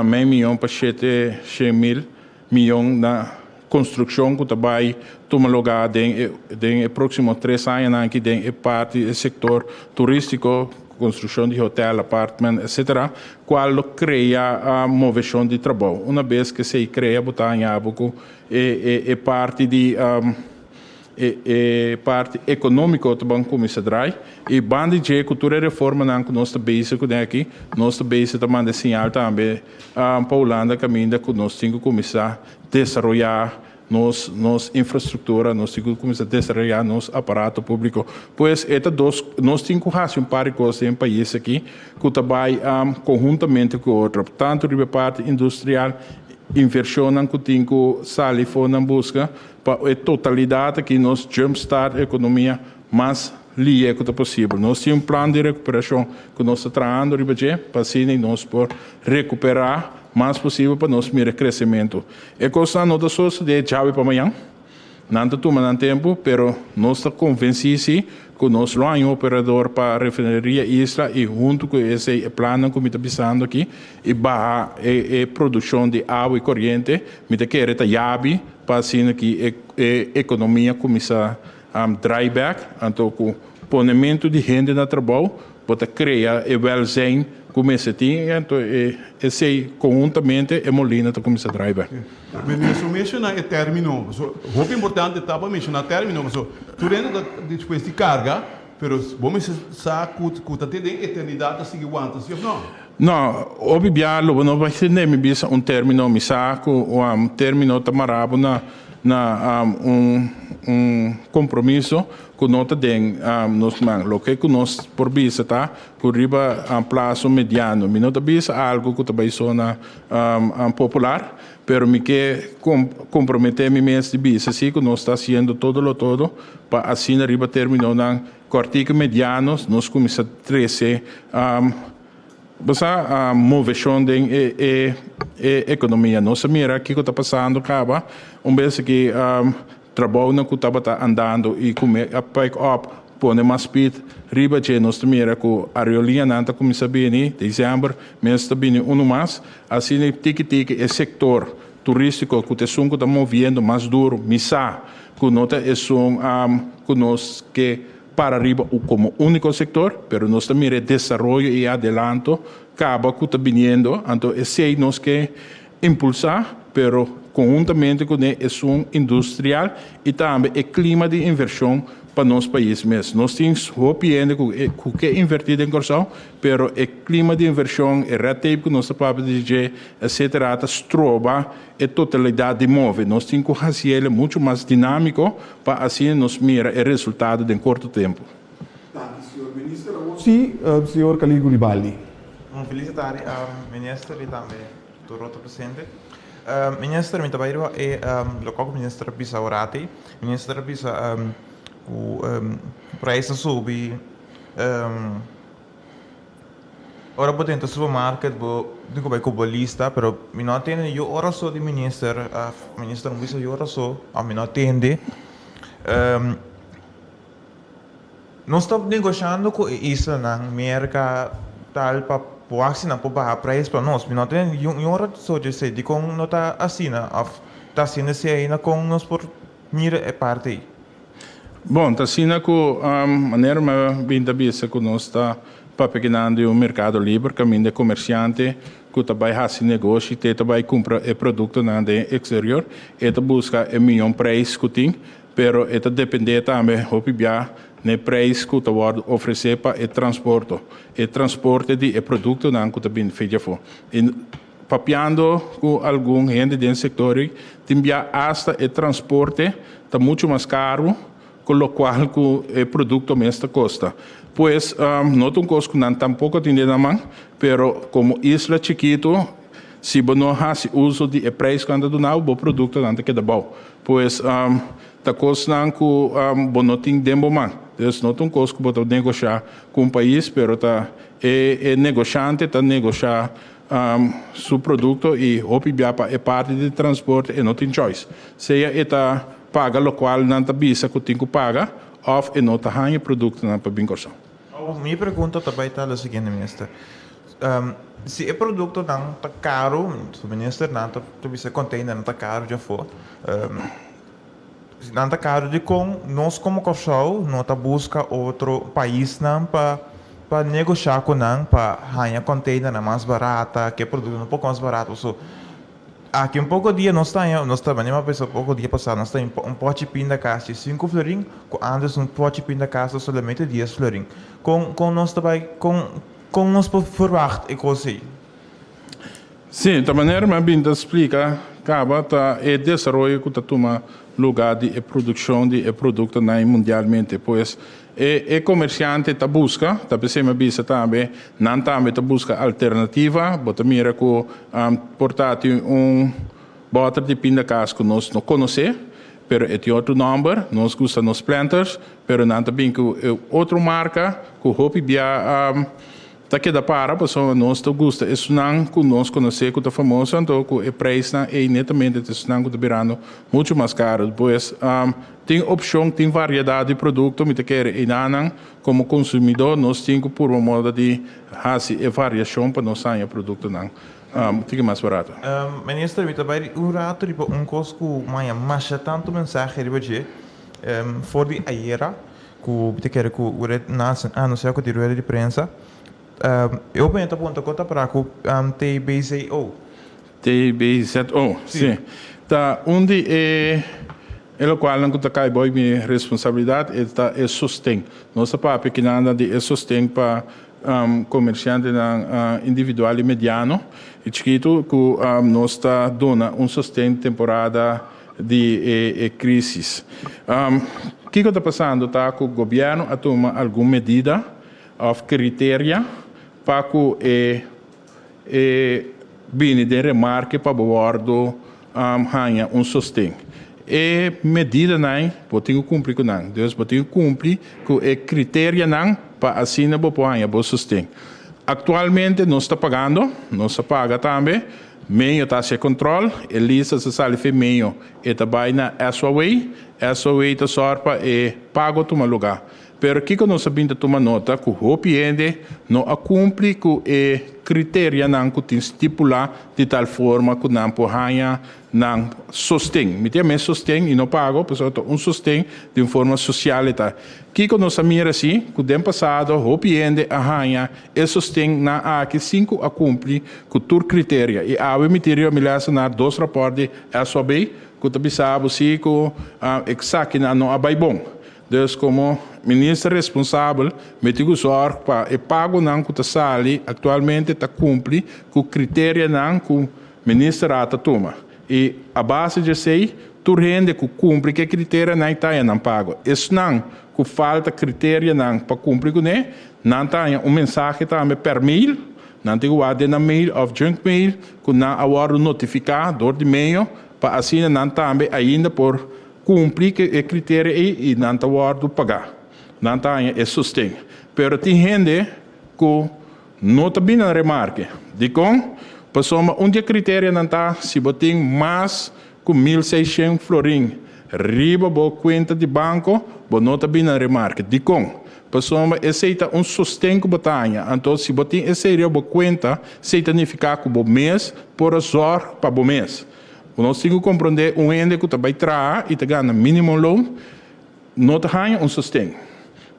[SPEAKER 6] mei miyon pa 700.000 miyon na konstrukshon ku ta bai tuma lugá den e den e próksimo tres añanan aki den e parti e sektor turístiko, konstrukshon di hotel, apartment, etsetera, kual lo krea moveshon di trabou. Una bes ku esei krea bo ta haña bo ku E e parti di e e parti ekonómiko ta ban kuminsá drai i banda di dje ku tur e reformanan ku nos ta bezig kuné aki, nos ta bezig ta manda e siñal tambe pa Hulanda kaminda ku nos tin ku kuminsá desaroyá. nos nos infrastruktura, nos tin ku kuminsá desaroyá nos aparato públiko. Pues e ta dos, nos tin ku hasi un par di kos den pais aki ku ta bai konhuntamente ku otro, tantu riba e parti industrial, invershonnan ku tin ku sali for nan buska pa e totalidat aki nos jump start ekonomia mas lihe ku ta posibel. Nos tin un plan di rekuperashon ku nos ta trahando riba dje pa asina nos por rekuperá mas posibel pa nos mira kresementu. E kosnan no ta sosodé djawe pa mañan, nan ta tuma nan tempu, pero nos ta konvensí si ku nos lo haña un operador pa Refineria Isla i huntu ku esei e plannan ku mi ta bisando aki i baha e produkshon di awa i koriente, mi ta kere ta yabi pa asina ki e ekonomia kuminsá Draai bek, anto ku ponementu di hende na trabou bo ta krea e wèlzijn ku mester tin, anto esei konhuntamente e molina ta kuminsá draai bek.
[SPEAKER 9] Minister menshoná e término, pasobra hopi importante ta pa menshoná término, pasobra tur hende ta despues di karga, pero bo mester sa ku ku ta te den eternidat ta sigui wanta, si òf no?
[SPEAKER 6] No, hopi bia lo bo no bai tende mi bisa un término, mi sa ku un término ta mará bo na na un un kompromiso ku no ta den nos man. Loke ku nos por bisa ta ku riba plaso mediano. Mi no ta bisa algu ku ta bai sona popular, pero mi ke komprometé mi mes di bisa si ku nos ta hasiendo todo lo todo pa asina riba términonan kòrtiku i mediano nos kuminsá trese Bo sa moveshon den e e ekonomia. Nos a mira kiko ta pasando kaba un bes aki trabounan ku tabata andando i ku a pick up pone mas speed riba dje. Nos ta mira ku aeroliñanan ta kuminsá bini, desèmber mes ta bini unu mas. Asina tiki tiki e sektor turístiko ku ta esun ku ta moviendo mas duru, mi sa ku no ta esun ku nos ke para riba u komo úniko sektor, pero nos ta mira e desaroyo i e adelanto kaba ku ta biniendo, anto esei nos ke impulsá, pero konhuntamente kuné esun industrial i tambe e klima di invershon pa nos pais mes. Nos tin hopi hende ku ku ke invertí den Kòrsou, pero e klima di invershon, e red tape ku nos ta papia di dje, etcetera, ta stroba e totalidat di move. Nos tin ku hasi el muchu mas dinámiko pa asina nos mira e resultado den korto tempu.
[SPEAKER 5] Danki señor Minister. Awor si, señor Khalil Guribaldi.
[SPEAKER 10] Un felis tardi Minister y tambe tur otro presente. Minister mi ta bay riba e loke cu Minister a bisa awor Minister a bisa cu prijs a subi. Ora bo drenta supermarket bo tin ku bai ku bo lista pero mi no a tende yu ora so di minister minister no bisa yu ora so of mi no a tende nos ta negoshando ku e islanan merka tal pa wak si nan por baha prijs pa nos mi no a tende yu ora so dje esei dikon no ta asina of ta haciendo esei aina kon nos por mira e parti ei.
[SPEAKER 6] Bon, ta asina ku manera mi a bin ta bisa ku nos ta papia kinan di un merkado liber kaminda e komersiante ku ta bai hasi negoshi te ta bai kumpra e produktonan den eksterior, e ta buska e mion preis ku tin, pero e ta dependé tambe hopi bia na e preis ku ta wòrdu ofresé pa e transporto, e transporte di e produktonan ku ta bini fe djafó. Papiando ku algun hende den sektor ei, tin bia asta e transporte ta muchu mas karu ku lokual ku e produkto mes ta kosta. Pues, no ta un kos ku nan tampoko tin den nan man, pero komo isla chikitu, si bo no hasi uso di e preis ku nan ta duna bo, bo produktonan ta keda bou. Pues, ta kosnan ku bo no tin den bo man. Dus no ta un kos ku bo ta negoshá ku un pais, pero ta e negoshante ta negoshá su produkto i hopi bia pa e parti di transporte e no tin choice. Sea e ta paga lokual nan ta bisa ku tin ku paga òf e no ta haña e produktonan pa bin Kòrsou.
[SPEAKER 10] Mi pregunta ta bai ta lo siguiente minister. Si e produktonan ta karu, su minister nan ta bisa e containernan ta karu djafó, si nan ta karu dikon nos komo Kòrsou no ta buska otro paisnan pa pa negoshá ku nan pa haña containernan mas barata, ke produktonan un poko mas barato paso aki un poko dia nos ta haña nos ta manera mi a pensa poko dia pasá nos ta haña un pòchi pinda kasi sinku florin ku antes un pòchi pinda kasi solamente dies florin kon kon nos ta bai kon kon nos por ferwagt e kos ei?
[SPEAKER 6] Sí, ta manera mi a bin ta splika. kaba ta e desaroyo ku ta tuma lugá di e produkshon di e produktonan mundialmente. Pues e e komersiante ta buska, ta p'esei mi a bisa tambe, nan tambe ta buska alternativa. Bo ta mira ku por ta tin un bòter di pindakaas ku nos no konosé, pero e tin otro nòmber. Nos gusta nos Planters, pero nan ta bin ku e otro marka ku hopi bia Ta keda para pasobra nos ta gusta esunnan ku nos konosé ku ta famoso anto ku e preisnan ei netamente ta esunnan ku ta birando muchu mas karu. Pues tin opshon, tin variedat di produkto, mi ta kere einanan komo konsumidó nos tin ku purba moda di hasi e variashon pa nos haña produktonan tiki mas barato.
[SPEAKER 10] Minister, mi ta bai un rato riba un kos ku maña masha tantu mensahe riba dje for di ayera. Ku ta kere ku red na anunsiá ku di rueda di prensa. E hopi ta punta kon ta para ku TBZO.
[SPEAKER 6] TBZO, si. Ta un di e e lokualnan ku ta kai bou mi responsabilidat e ta e sosten. Nos ta papia kinan di e sosten pa komersiantenan individual i mediano i chikitu ku nos ta duna un sosten temporada di e crisis. Kico ta pasando ta cu gobierno a tuma algun medida of criteria pa cu e e bini den remarke pa bo wordo hanja un sosten. E medidanan bo tin cu cumpli cu nan. Dus bo tin cu cumpli cu e criterianan pa asina bo por hanja bo sosten. Actualmente nos ta pagando, nos a paga tambe. Meño ta hasi e control, e lista ta sali fe meño, e ta bai na SOAW, SOAW ta sor pa e pago tuma luga. Pero kico nos a bin ta tuma nota cu hopi hende no a cumpli cu e criterianan cu tin stipula di tal forma cu nan por haña nan sosten. Mi tin a mes sosten y no pago, pasobra ta un sosten di un forma social e ta. Kico nos a mira si cu den pasado hopi hende a haña E sosten nan aki sin ku a kumpli ku tur kriteria i awe mi tin riba mi lesa na dos rapòrt di SOB ku ta bisa bo si ku eksakinan no a bai bon. Dus komo minister responsabel mi tin ku zòrg pa e pagonan ku ta sali aktualmente ta kumpli ku kriterianan ku ministerat ta tuma. I a base di esei tur hende ku kumpli ku e kriterianan ta haña nan pago. Esnan ku falta kriterianan pa kumpli kuné Nan ta haña un mensahe tambe per mail, nan tin ku wak den nan mail òf junk mail ku nan a wòrdu notifiká dor di meio pa asina nan tambe ainda por kumpli ku e kriterio ei i nan ta wòrdu pagá. Nan ta haña e sosten. Pero tin hende ku no ta bini na remarke. Dikon? Pasobra un di e kriterianan ta si bo tin mas ku 1600 florin riba bo kuenta di banko, bo no ta bini na remarke. Dikon? Pasobra esei ta un sosten ku bo ta haña. Anto si bo tin esei riba bo kuenta, esei ta nifiká ku bo mes por a zòrg pa bo mes. Nos tin ku komprondé un hende ku ta bai traha i ta gana minimumloon no ta haña un sosten.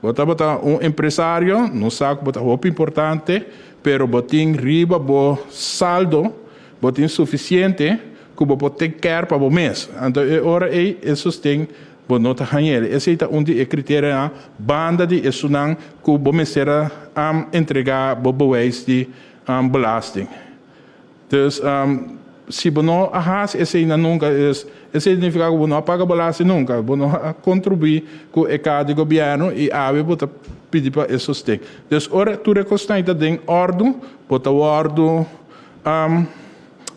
[SPEAKER 6] Bo tabata un empresario, nos sa ku bo ta hopi importante, pero bo tin riba bo saldo, bo tin sufisiente ku bo por take care pa bo mes. Anto e ora ei e sosten bo no ta hañ'el. Esei ta un di e kriterianan banda di esunnan ku bo mester a entregá bo bewijs di belasting. Dus si bo no a hasi eseinan nunka, esei signifiká ku bo no a paga belasting nunka, bo no a kontribuí ku e kaha di gobièrnu i awe bo ta pidi pa e sosten. Dus ora tur e kosnan ei ta den òrdu, bo ta wòrdu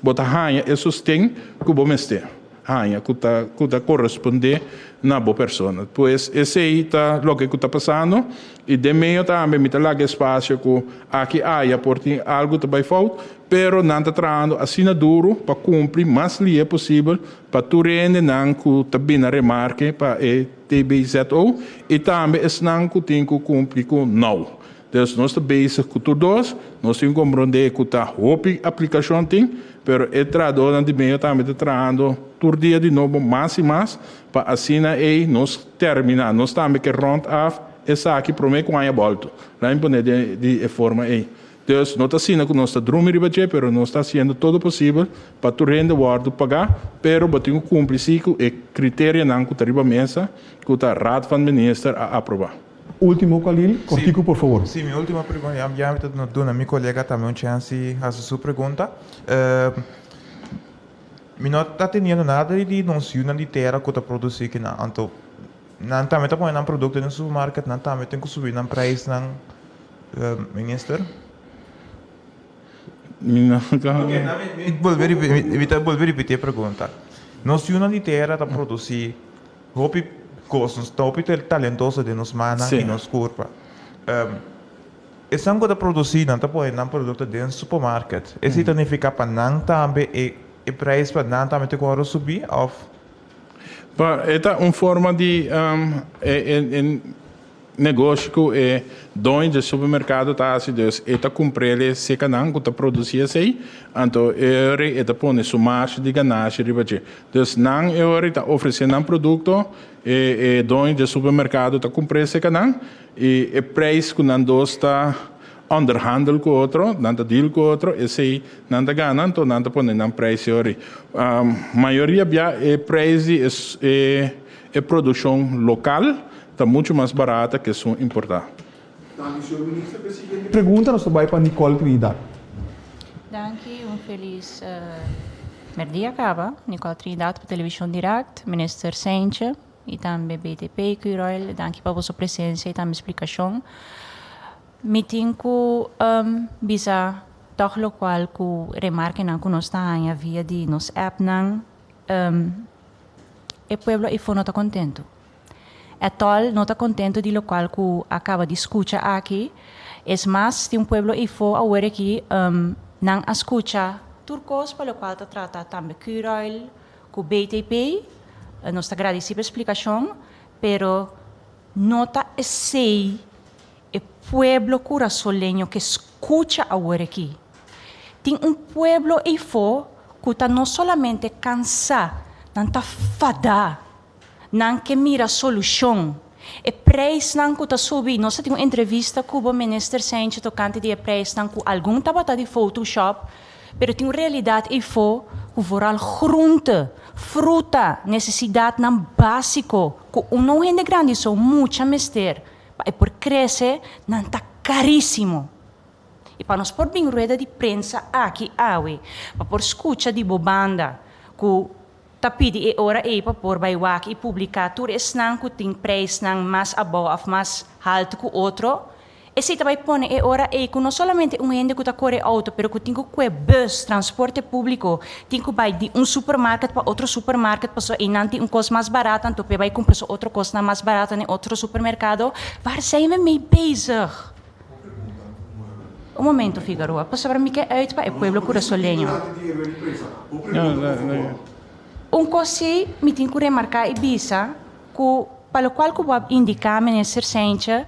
[SPEAKER 6] bo ta haña e sosten ku bo mester haña, ku ta ku ta korespondé na bo persona. Pues esei ta loke ku ta pasando i den medio tambe mi ta laga espasio ku aki aya por tin algu ta bai fout, pero nan ta trahando asina duru pa kumpli mas lihe posibel pa tur hendenan ku ta bini remarke pa e TBZO i tambe esnan ku tin ku kumpli ku now. Dus nos ta bezig ku tur dos, nos tin komprondé ku ta hopi aplikashon tin, pero e trahadónan di medio tambe ta trahando tur dia di nobo mas i mas pa asina ei nos terminá. Nos tambe ke rònt af esaki promé ku aña bòltu. Laat mi pone den di e forma ei. Dus no ta asina ku nos ta drumi riba dje, pero nos ta hasiendo todo posibel pa tur hende wòrdu pagá, pero bo tin ku kumpli si ku e kriterianan ku ta riba mesa ku ta Raad van Minister a aprobá.
[SPEAKER 5] Ultimo Khalil, kortiku por favor.
[SPEAKER 10] Sí, mi ultimo pregunta, ya ya mi ta duna mi kolega tambe un chèns di hasi su pregunta. Mi no ta teniendo nada di nos yunan di tera ku ta produsí kinan. Anto nan tambe ta pone nan produkto den supermarket, nan tambe tin ku subi nan preisnan, Minister?
[SPEAKER 6] Mi no ta.
[SPEAKER 10] Oke, mi bolbe mi ta bolbe ripití e pregunta. Nos yunan di tera ta produsí hopi kos, nos ta hopi talentoso den nos mannan i nos kurpa. Esnan ku ta produsí nan ta pone nan produkto den supermarket. Esei ta nifiká pa nan tambe e e preis pa nan tambe ta ku subi òf?
[SPEAKER 6] Pa e ta un forma di e e negoshi ku e doño di supermerkado ta hasi dus e ta kumpr'el seka nan ku ta produsí esei anto e ora e ta pone su marshe di ganashi riba dje. Dus nan e ora ta ofresé nan produkto e e doño di supermerkado ta kumpr'é seka nan. I e prijs ku nan dos ta onderhandel ku otro, nan ta deal ku otro, esei nan ta gana, anto nan ta pone nan prijs yori. Mayoria bia e prijs di e e produkshon lokal ta muchu mas barata ke esun importá.
[SPEAKER 5] Danki, señor Minister. P'e siguiente pregunta nos ta bai pa Nicole Trinidad.
[SPEAKER 11] Danki, un felis merdia kaba. Nicole Trinidad pa Television Direct. Minister Cijntje. I tambe BTP, Curoil, danki pa boso presensia i tambe splikashon. Mi tin ku bisa tòg lokual ku remarkenan ku nos ta haña via di nos appnan, e pueblo eifó no ta kontentu. Ètòl no ta kontentu di lokual ku a kaba di skucha aki. Es mas, tin un pueblo eifó awor aki nan a skucha tur kos pa lokual ta trata tambe Curoil, Ku BTP nos ta gradisí pa e splikashon, pero no ta esei e pueblo kurasoleño ke skucha awor aki. Tin un pueblo eifó ku ta no solamente kansá, nan ta fadá. Nan ke mira solushon. E preisnan ku ta subi, nos a tin un entrevista ku bo Minister Cijntje tokante di e preisnan ku algun tabata di Photoshop, pero tin un realidat eifó ku vooral groente, fruta, nesesidatnan básiko ku un no hende grandi so mucha mester pa e por krese, nan ta karísimo. I pa nos por bin rueda di prensa aki awe pa por skucha di bo banda ku Ta pidi e ora ei pa por bai wak i publiká tur esnan ku tin preisnan mas abou òf mas haltu ku otro. Esei ta bai pone e ora ei ku no solamente un hende ku ta kore outo pero ku tin ku kue bus, transporte públiko, tin ku bai di un supermarket pa otro supermarket pasobra einan tin un kos mas barata anto p'e bai kumpra su otro kosnan mas barata den otro supermerkado. Waar zijn we mee bezig? Un momento Figaroa, pasobra mi ke uit pa e pueblo kurasoleño. Un kos si mi tin ku remarká i bisa ku pa lokual ku bo a indiká Minister Cijntje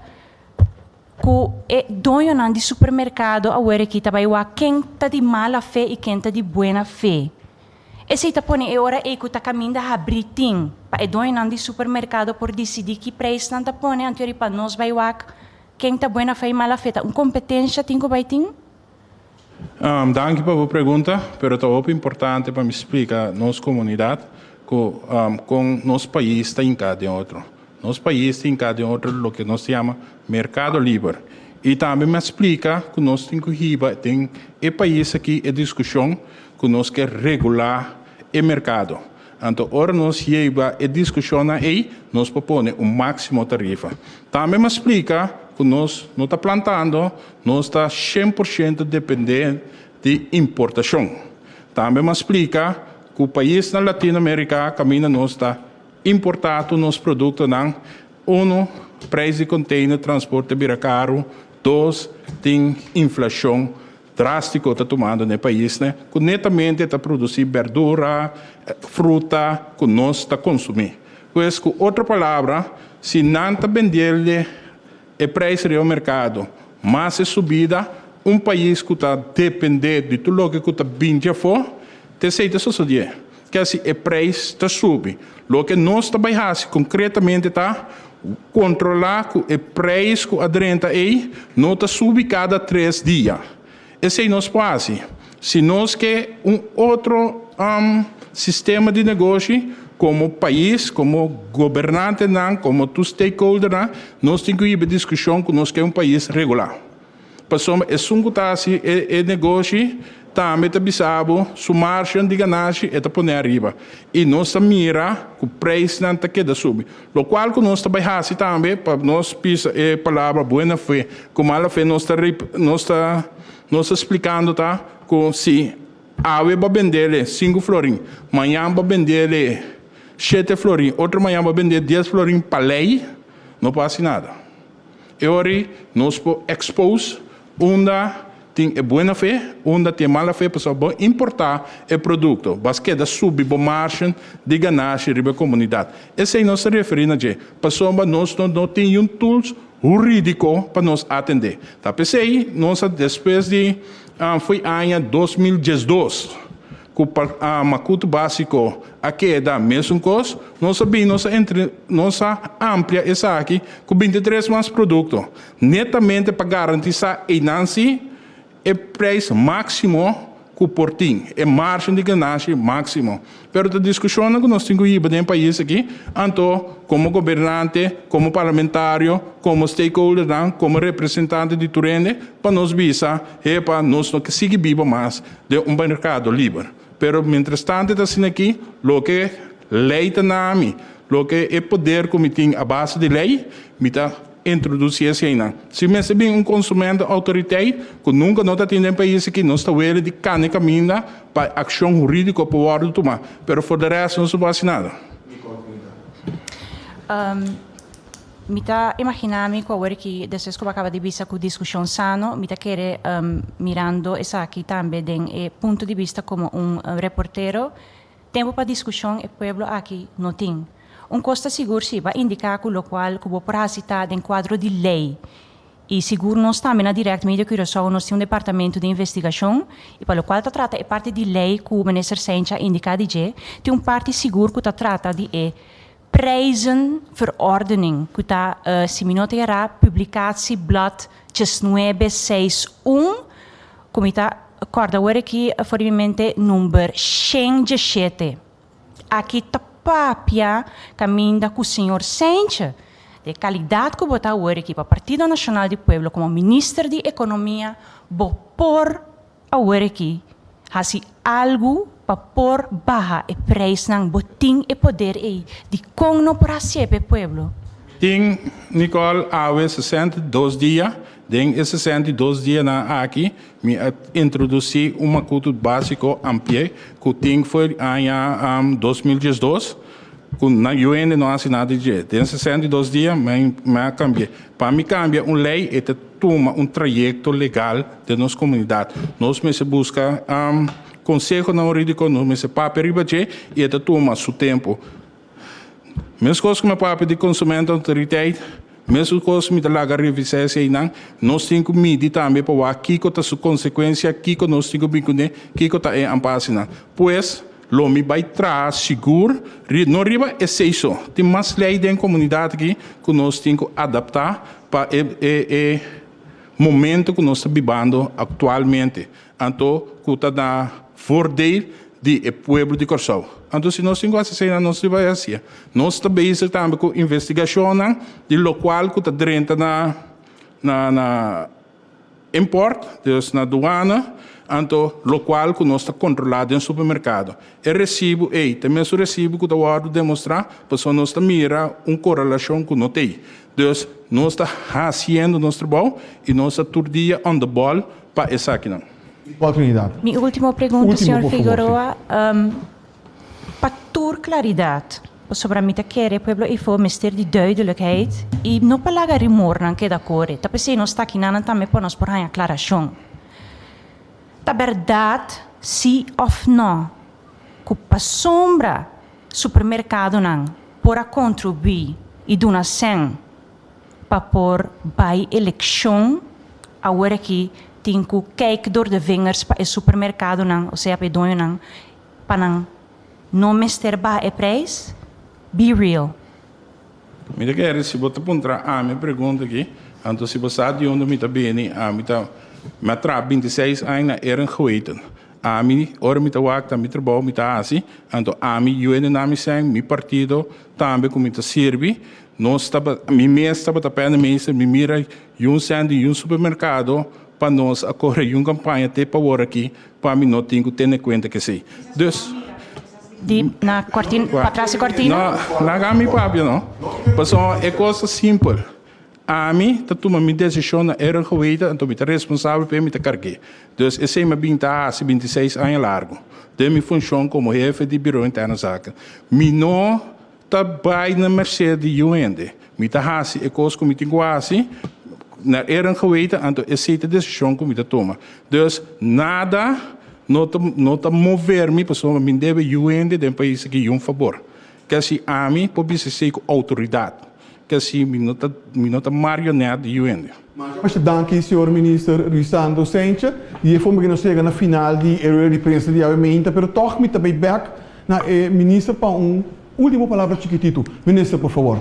[SPEAKER 11] ku e doñonan di supermerkado awer aki ta bai wak ken ta di mala fe i ken ta di buena fe. Esei ta pone e ora ei ku ta kaminda habrí tin pa e doñonan di supermerkado por disidí ki preis nan ta pone anto pa nos bai wak Ken ta buena fe i mala fe ta un kompetensha tin ku bai tin?
[SPEAKER 6] Danki pa bo pregunta, pero ta hopi importante pa mi splika nos komunidat ku kon nos pais ta hinká den otro. Nos pais ta hinká den otro loke nos ta yama merkado liber. I tambe mi a splika ku nos tin ku hiba den e pais aki e diskushon ku nos ke regulá e merkado. Anto ora nos yeba e diskushonnan ei, nos por pone un máksimo tarifa. Tambe mi a splika ku nos no ta plantando, nos ta 100% dependé di importashon. Tambe mi a splika ku paisnan Latinoamerika kaminda nos ta importá tur nos produktonan, unu, preis di konteiner, transporte bira karu, dos, tin inflashon Drástiko ta tumando na e paisnan ku netamente ta produsí bèrdura, fruta ku nos ta konsumí. Pues ku otro palabra, si nan ta bendel e preis riba merkado mas e subida, un pais ku ta dependé di tur loke ku ta bin di afó, ta esei ta sosodié. Ke si e preis ta subi. Loke nos ta bai hasi konkretamente ta kontrolá ku e preis ku a drenta ei no ta subi kada tres dia. Esei nos por hasi. Si nos ke un otro sistema di negoshi komo pais, komo gobernantenan, komo tur stakeholdernan, nos tin ku hiba e diskushon ku nos ke un pais regulá. Pasobra esun ku ta hasi e negoshi. tambe ta bisa bo su margen di ganashi e ta pone ariba. I nos ta mira ku preisnan ta keda subi. Lokual ku nos ta bai hasi tambe pa nos bisa e palabra buena fe ku mala fe nos ta nos ta nos ta splikando ta ku si awe bo a bendele sinku florin, mañan bo a bendele shete florin, otro mañan bo a bendele dies florin pa lei no por hasi nada. E ora ei nos por expose unda tin e buena fe, unda tin e mala fe, pasobra bo importa e producto, bo a keda subi bo margen di ganashi riba e comunidad. Esei nos ta referi na dje, pasobra nos no no tin yun tools huridico pa nos atende. Ta p'esei nos a despues di foi aña 2012 ku makutu básiko a keda mesun kos, nos a bin nos a entre nos a amplia esaki ku 23 mas produkto, netamente pa garantisá einan si e preis máksimo ku por tin, e margen di ganashi máksimo. Pero ta diskushonnan ku nos tin ku hiba den e pais aki, anto komo gobernante, komo parlamentario, komo stakeholdernan, komo representante di tur hende, pa nos bisa, Hepa, nos no ke sigui biba mas den un merkado liber. Pero mientrastante ta asina aki, loke lei ta na mi, loke e poder ku mi tin a base di lei, mi ta introdusí eseinan. Si mester bin un konsumentu outoriteit, ku nunka no ta tin den pais aki, nos ta wele di kane kaminda pa akshon hurídiko por wòrdu tumá. Pero for de rèst nos no por hasi nada.
[SPEAKER 11] Mi ta imaginá mi ku awor ki despues ku bo a kaba di bisa ku diskushon sano, mi ta kere mirando esaki tambe den e punto di bista komo un reportero, tempu pa diskushon e pueblo aki no tin. Un kos ta sigur si, bo a indiká ku lokual ku bo por hasi ta den kuadro di lei i sigur nos tambe na Direct Media Curaçao nos tin un departamento di investigashon i pa lokual ta trata e parti di lei ku Minister Cijntje a indiká di dje, tin un parti sigur ku ta trata di e Prijzenverordening, ku ta, si mi no ta erá, publicatieblad diesnuebe seis un, ku mi ta kòrda awor aki for di mi mente, number 117. Aki ta papia kaminda ku señor Cijntje, di e kalidat ku bo ta awor aki pa Partido Nashonal di Pueblo komo Minister di Ekonomia, bo por Awor aki, hasi algu pa por baha e prijsnan, bo tin e poder ei, dikon no por hasié p'e pueblo?
[SPEAKER 6] Tin, Nicole, awe 62 dia, den e 62 dianan aki mi a introdusí un makutu básiko amplié ku tin for di aña 2012 ku na yu hende no hasi nada di dje. Den 62 dia mi a kambi'é. Pa mi kambia un lei e ta tuma un trayekto legal den nos komunidat. Nos mester buska konsehonan hurídiko, nos mester papia riba dje i e ta tuma su tempu. Meskos ku mi a papia di konsumentenautoriteit, mesun kos mi ta laga revisá eseinan. Nos tin ku midi tambe pa wak kiko ta su konsekuensia, kiko nos tin ku bin kuné, kiko ta e ampasinan. Pues, lo mi bai traha sigur, no riba esei so. Tin mas lei den komunidat aki ku nos tin ku adaptá pa e e e momento ku nos ta bibando aktualmente, anto ku ta na voordeel di e pueblo di Kòrsou. Anto si nos tin ku hasi eseinan nos tin bai hasié. Nos ta bezig tambe ku investigashonnan di lokual ku ta drenta na na na import, dus na duana, anto lokual ku nos ta kontrolá den supermerkado. E resibu ei ta e mesun resibu ku ta wòrdu demostrá, pasobra nos ta mira un korelashon ku no t'ei. Dus nos ta hasiendo nos trabou i nos ta tur dia on the ball pa esakinan.
[SPEAKER 5] Nicole Trinidad.
[SPEAKER 11] Mi ultimo pregunta,
[SPEAKER 5] Ultimo,
[SPEAKER 11] señor
[SPEAKER 5] por favor, sí.
[SPEAKER 11] Figueroa. Pa tur claridad, pasobra mi ta kere pueblo eyfo mester di duidelijkheid y no pa laga rumornan keda core. Ta pesey nos ta akinanan tambe pa nos por haña aclaracion. Ta berdad si of no cu pasobra supermercadonan por a contribui y duna cen pa por bay eleccion awor aki tin cu kijk door de vingers pa e supermercadonan, osea pa e doñonan, pa nan no mester baha e prijs? Be real.
[SPEAKER 6] Mi ta kere si bo ta puntra ami e pregunta aki, anto si bo sa di unda mi ta bini, ami ta, mi a traha 26 aña na Eren Geweten. Ami, ora mi ta wak ta mi trabou mi ta hasi, anto ami yu hende na mi sèn, mi partido tambe ku mi ta sirbi, nos tabata, mi mes tabata pènemeester, mi mira yun sèn di yun supermerkado. pa nos a kore un kampaña te pa awor aki pa mi no tin ku tene kuenta ku esei. Dus.
[SPEAKER 11] Di na kortina, patras di kortina?
[SPEAKER 6] No, laga mi papia no. Pasobra e kos ta simpel. Ami ta tuma mi desishon na era geweten, anto mi ta responsabel p'e, mi ta karg'é. Dus esei mi a bin ta hasi bintiseis aña largu den mi funshon komo hefe di Biro Interne Zaken. Mi no ta bai na merced di yu hende. Mi ta hasi e kos ku mi tin ku hasi na era geweten, anto esei ta desishon ku mi ta tuma. Dus nada no ta no ta mover mi pasobra mi debe yu hende den pais aki yun fabor. Kasi ami por bisa esei ku outoridat. Kasi mi no ta mi no ta marionet di yu hende.
[SPEAKER 5] Masha danki señor Minister Ruisandro Cijntje. Di e forma ku nos yega na final di e rueda di prensa di awe meinta, pero tòg mi ta bai bèk na e Minister pa un último palabra chikititu. Minister, por fabor.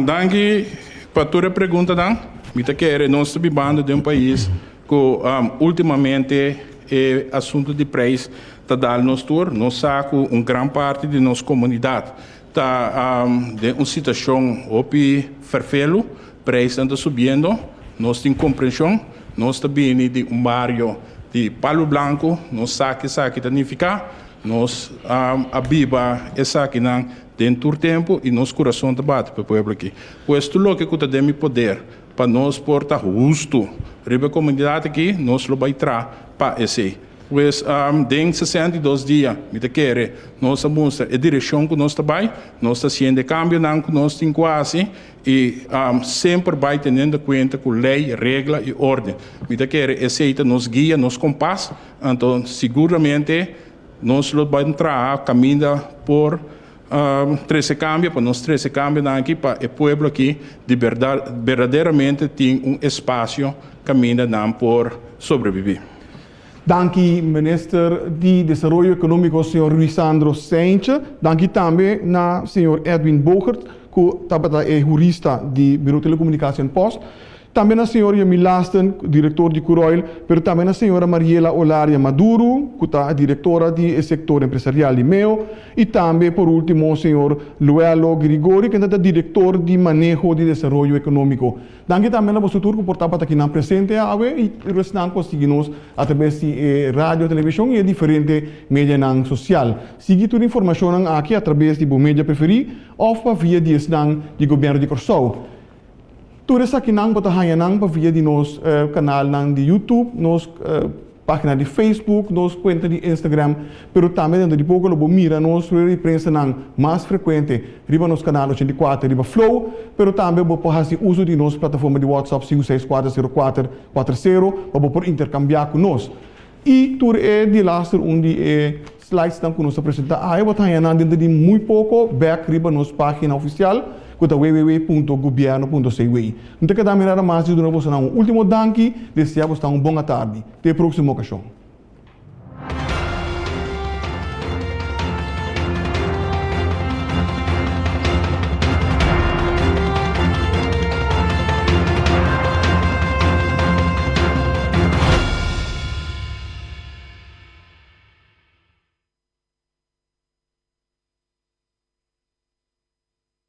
[SPEAKER 6] Danki pa tur e preguntanan. Mi ta kere nos ta bibando den un pais ku últimamente e asuntu di preis ta dal nos tur. Nos sa ku un gran parti di nos komunidat ta den un situashon hopi ferfelu, preisnan ta subiendo, nos tin komprenshon, nos ta bini di un bario di Palu Blanku, nos sa ke esaki ta nifiká, nos a biba esakinan den tur tempu i nos kurason ta bati pa e pueblo aki. Pues tur loke ku ta den mi poder pa nos por ta hustu riba e komunidat aki, nos lo bai tra pa esei. Pues, den 62 dia, mi ta kere, nos a mustra e direkshon ku nos ta bai, nos ta hasiendo e kambionan ku nos tin ku hasi i semper bai teniendo kuenta ku lei, regla i órden. Mi ta kere esei ta nos guia, nos kompas, anto siguramente nos lo bai traha kaminda por trese kambio, pa nos trese kambionan aki pa e pueblo aki di bèrdat berdaderamente tin un espasio kaminda nan por sobrebibí.
[SPEAKER 5] Danki Minister di Desaroyo Ekonómiko señor Ruisandro Cijntje. Danki tambe na señor Edwin Bogert ku tabata e hurista di Biro Telekomunikasi en Post. Tambe na señor Yemi Lasten, direktor di Curoil, pero tambe na señora Mariela Olaria Maduro, ku ta direktora di e sektor empresarial di meo, i tambe por último señor Luelo Grigori, kende ta direktor di Maneho di Desaroyo Ekonómiko. Danki tambe na boso tur ku por tabata akinan presente awe i tur esnan ku a sigui nos atrabes di e radio, televishon i e diferente medianan sosial. Sigui tur informashonnan aki atrabes di bo media preferí òf pa via di esnan di Gobièrnu di Kòrsou. Tur esakinan bo ta haña nan pa via di nos kanalnan di YouTube, nos página di Facebook, nos kuenta di Instagram, pero tambe dentro di poko lo bo mira nos rueda di prensanan mas frekuente riba nos kanal 84 riba Flow, pero tambe bo por hasi uso di nos plataforma di WhatsApp 5640440 pa bo por interkambiá ku nos. I tur e delaster un di e slidesnan ku nos a presentá awe bo ta haña nan denter di muy poko bèk riba nos página ofisial ku ta www.gobierno.cw. No ta keda mi nada mas di duna bosonan un último danki, deseá bosonan un bon atardi. Te e próksimo okashon.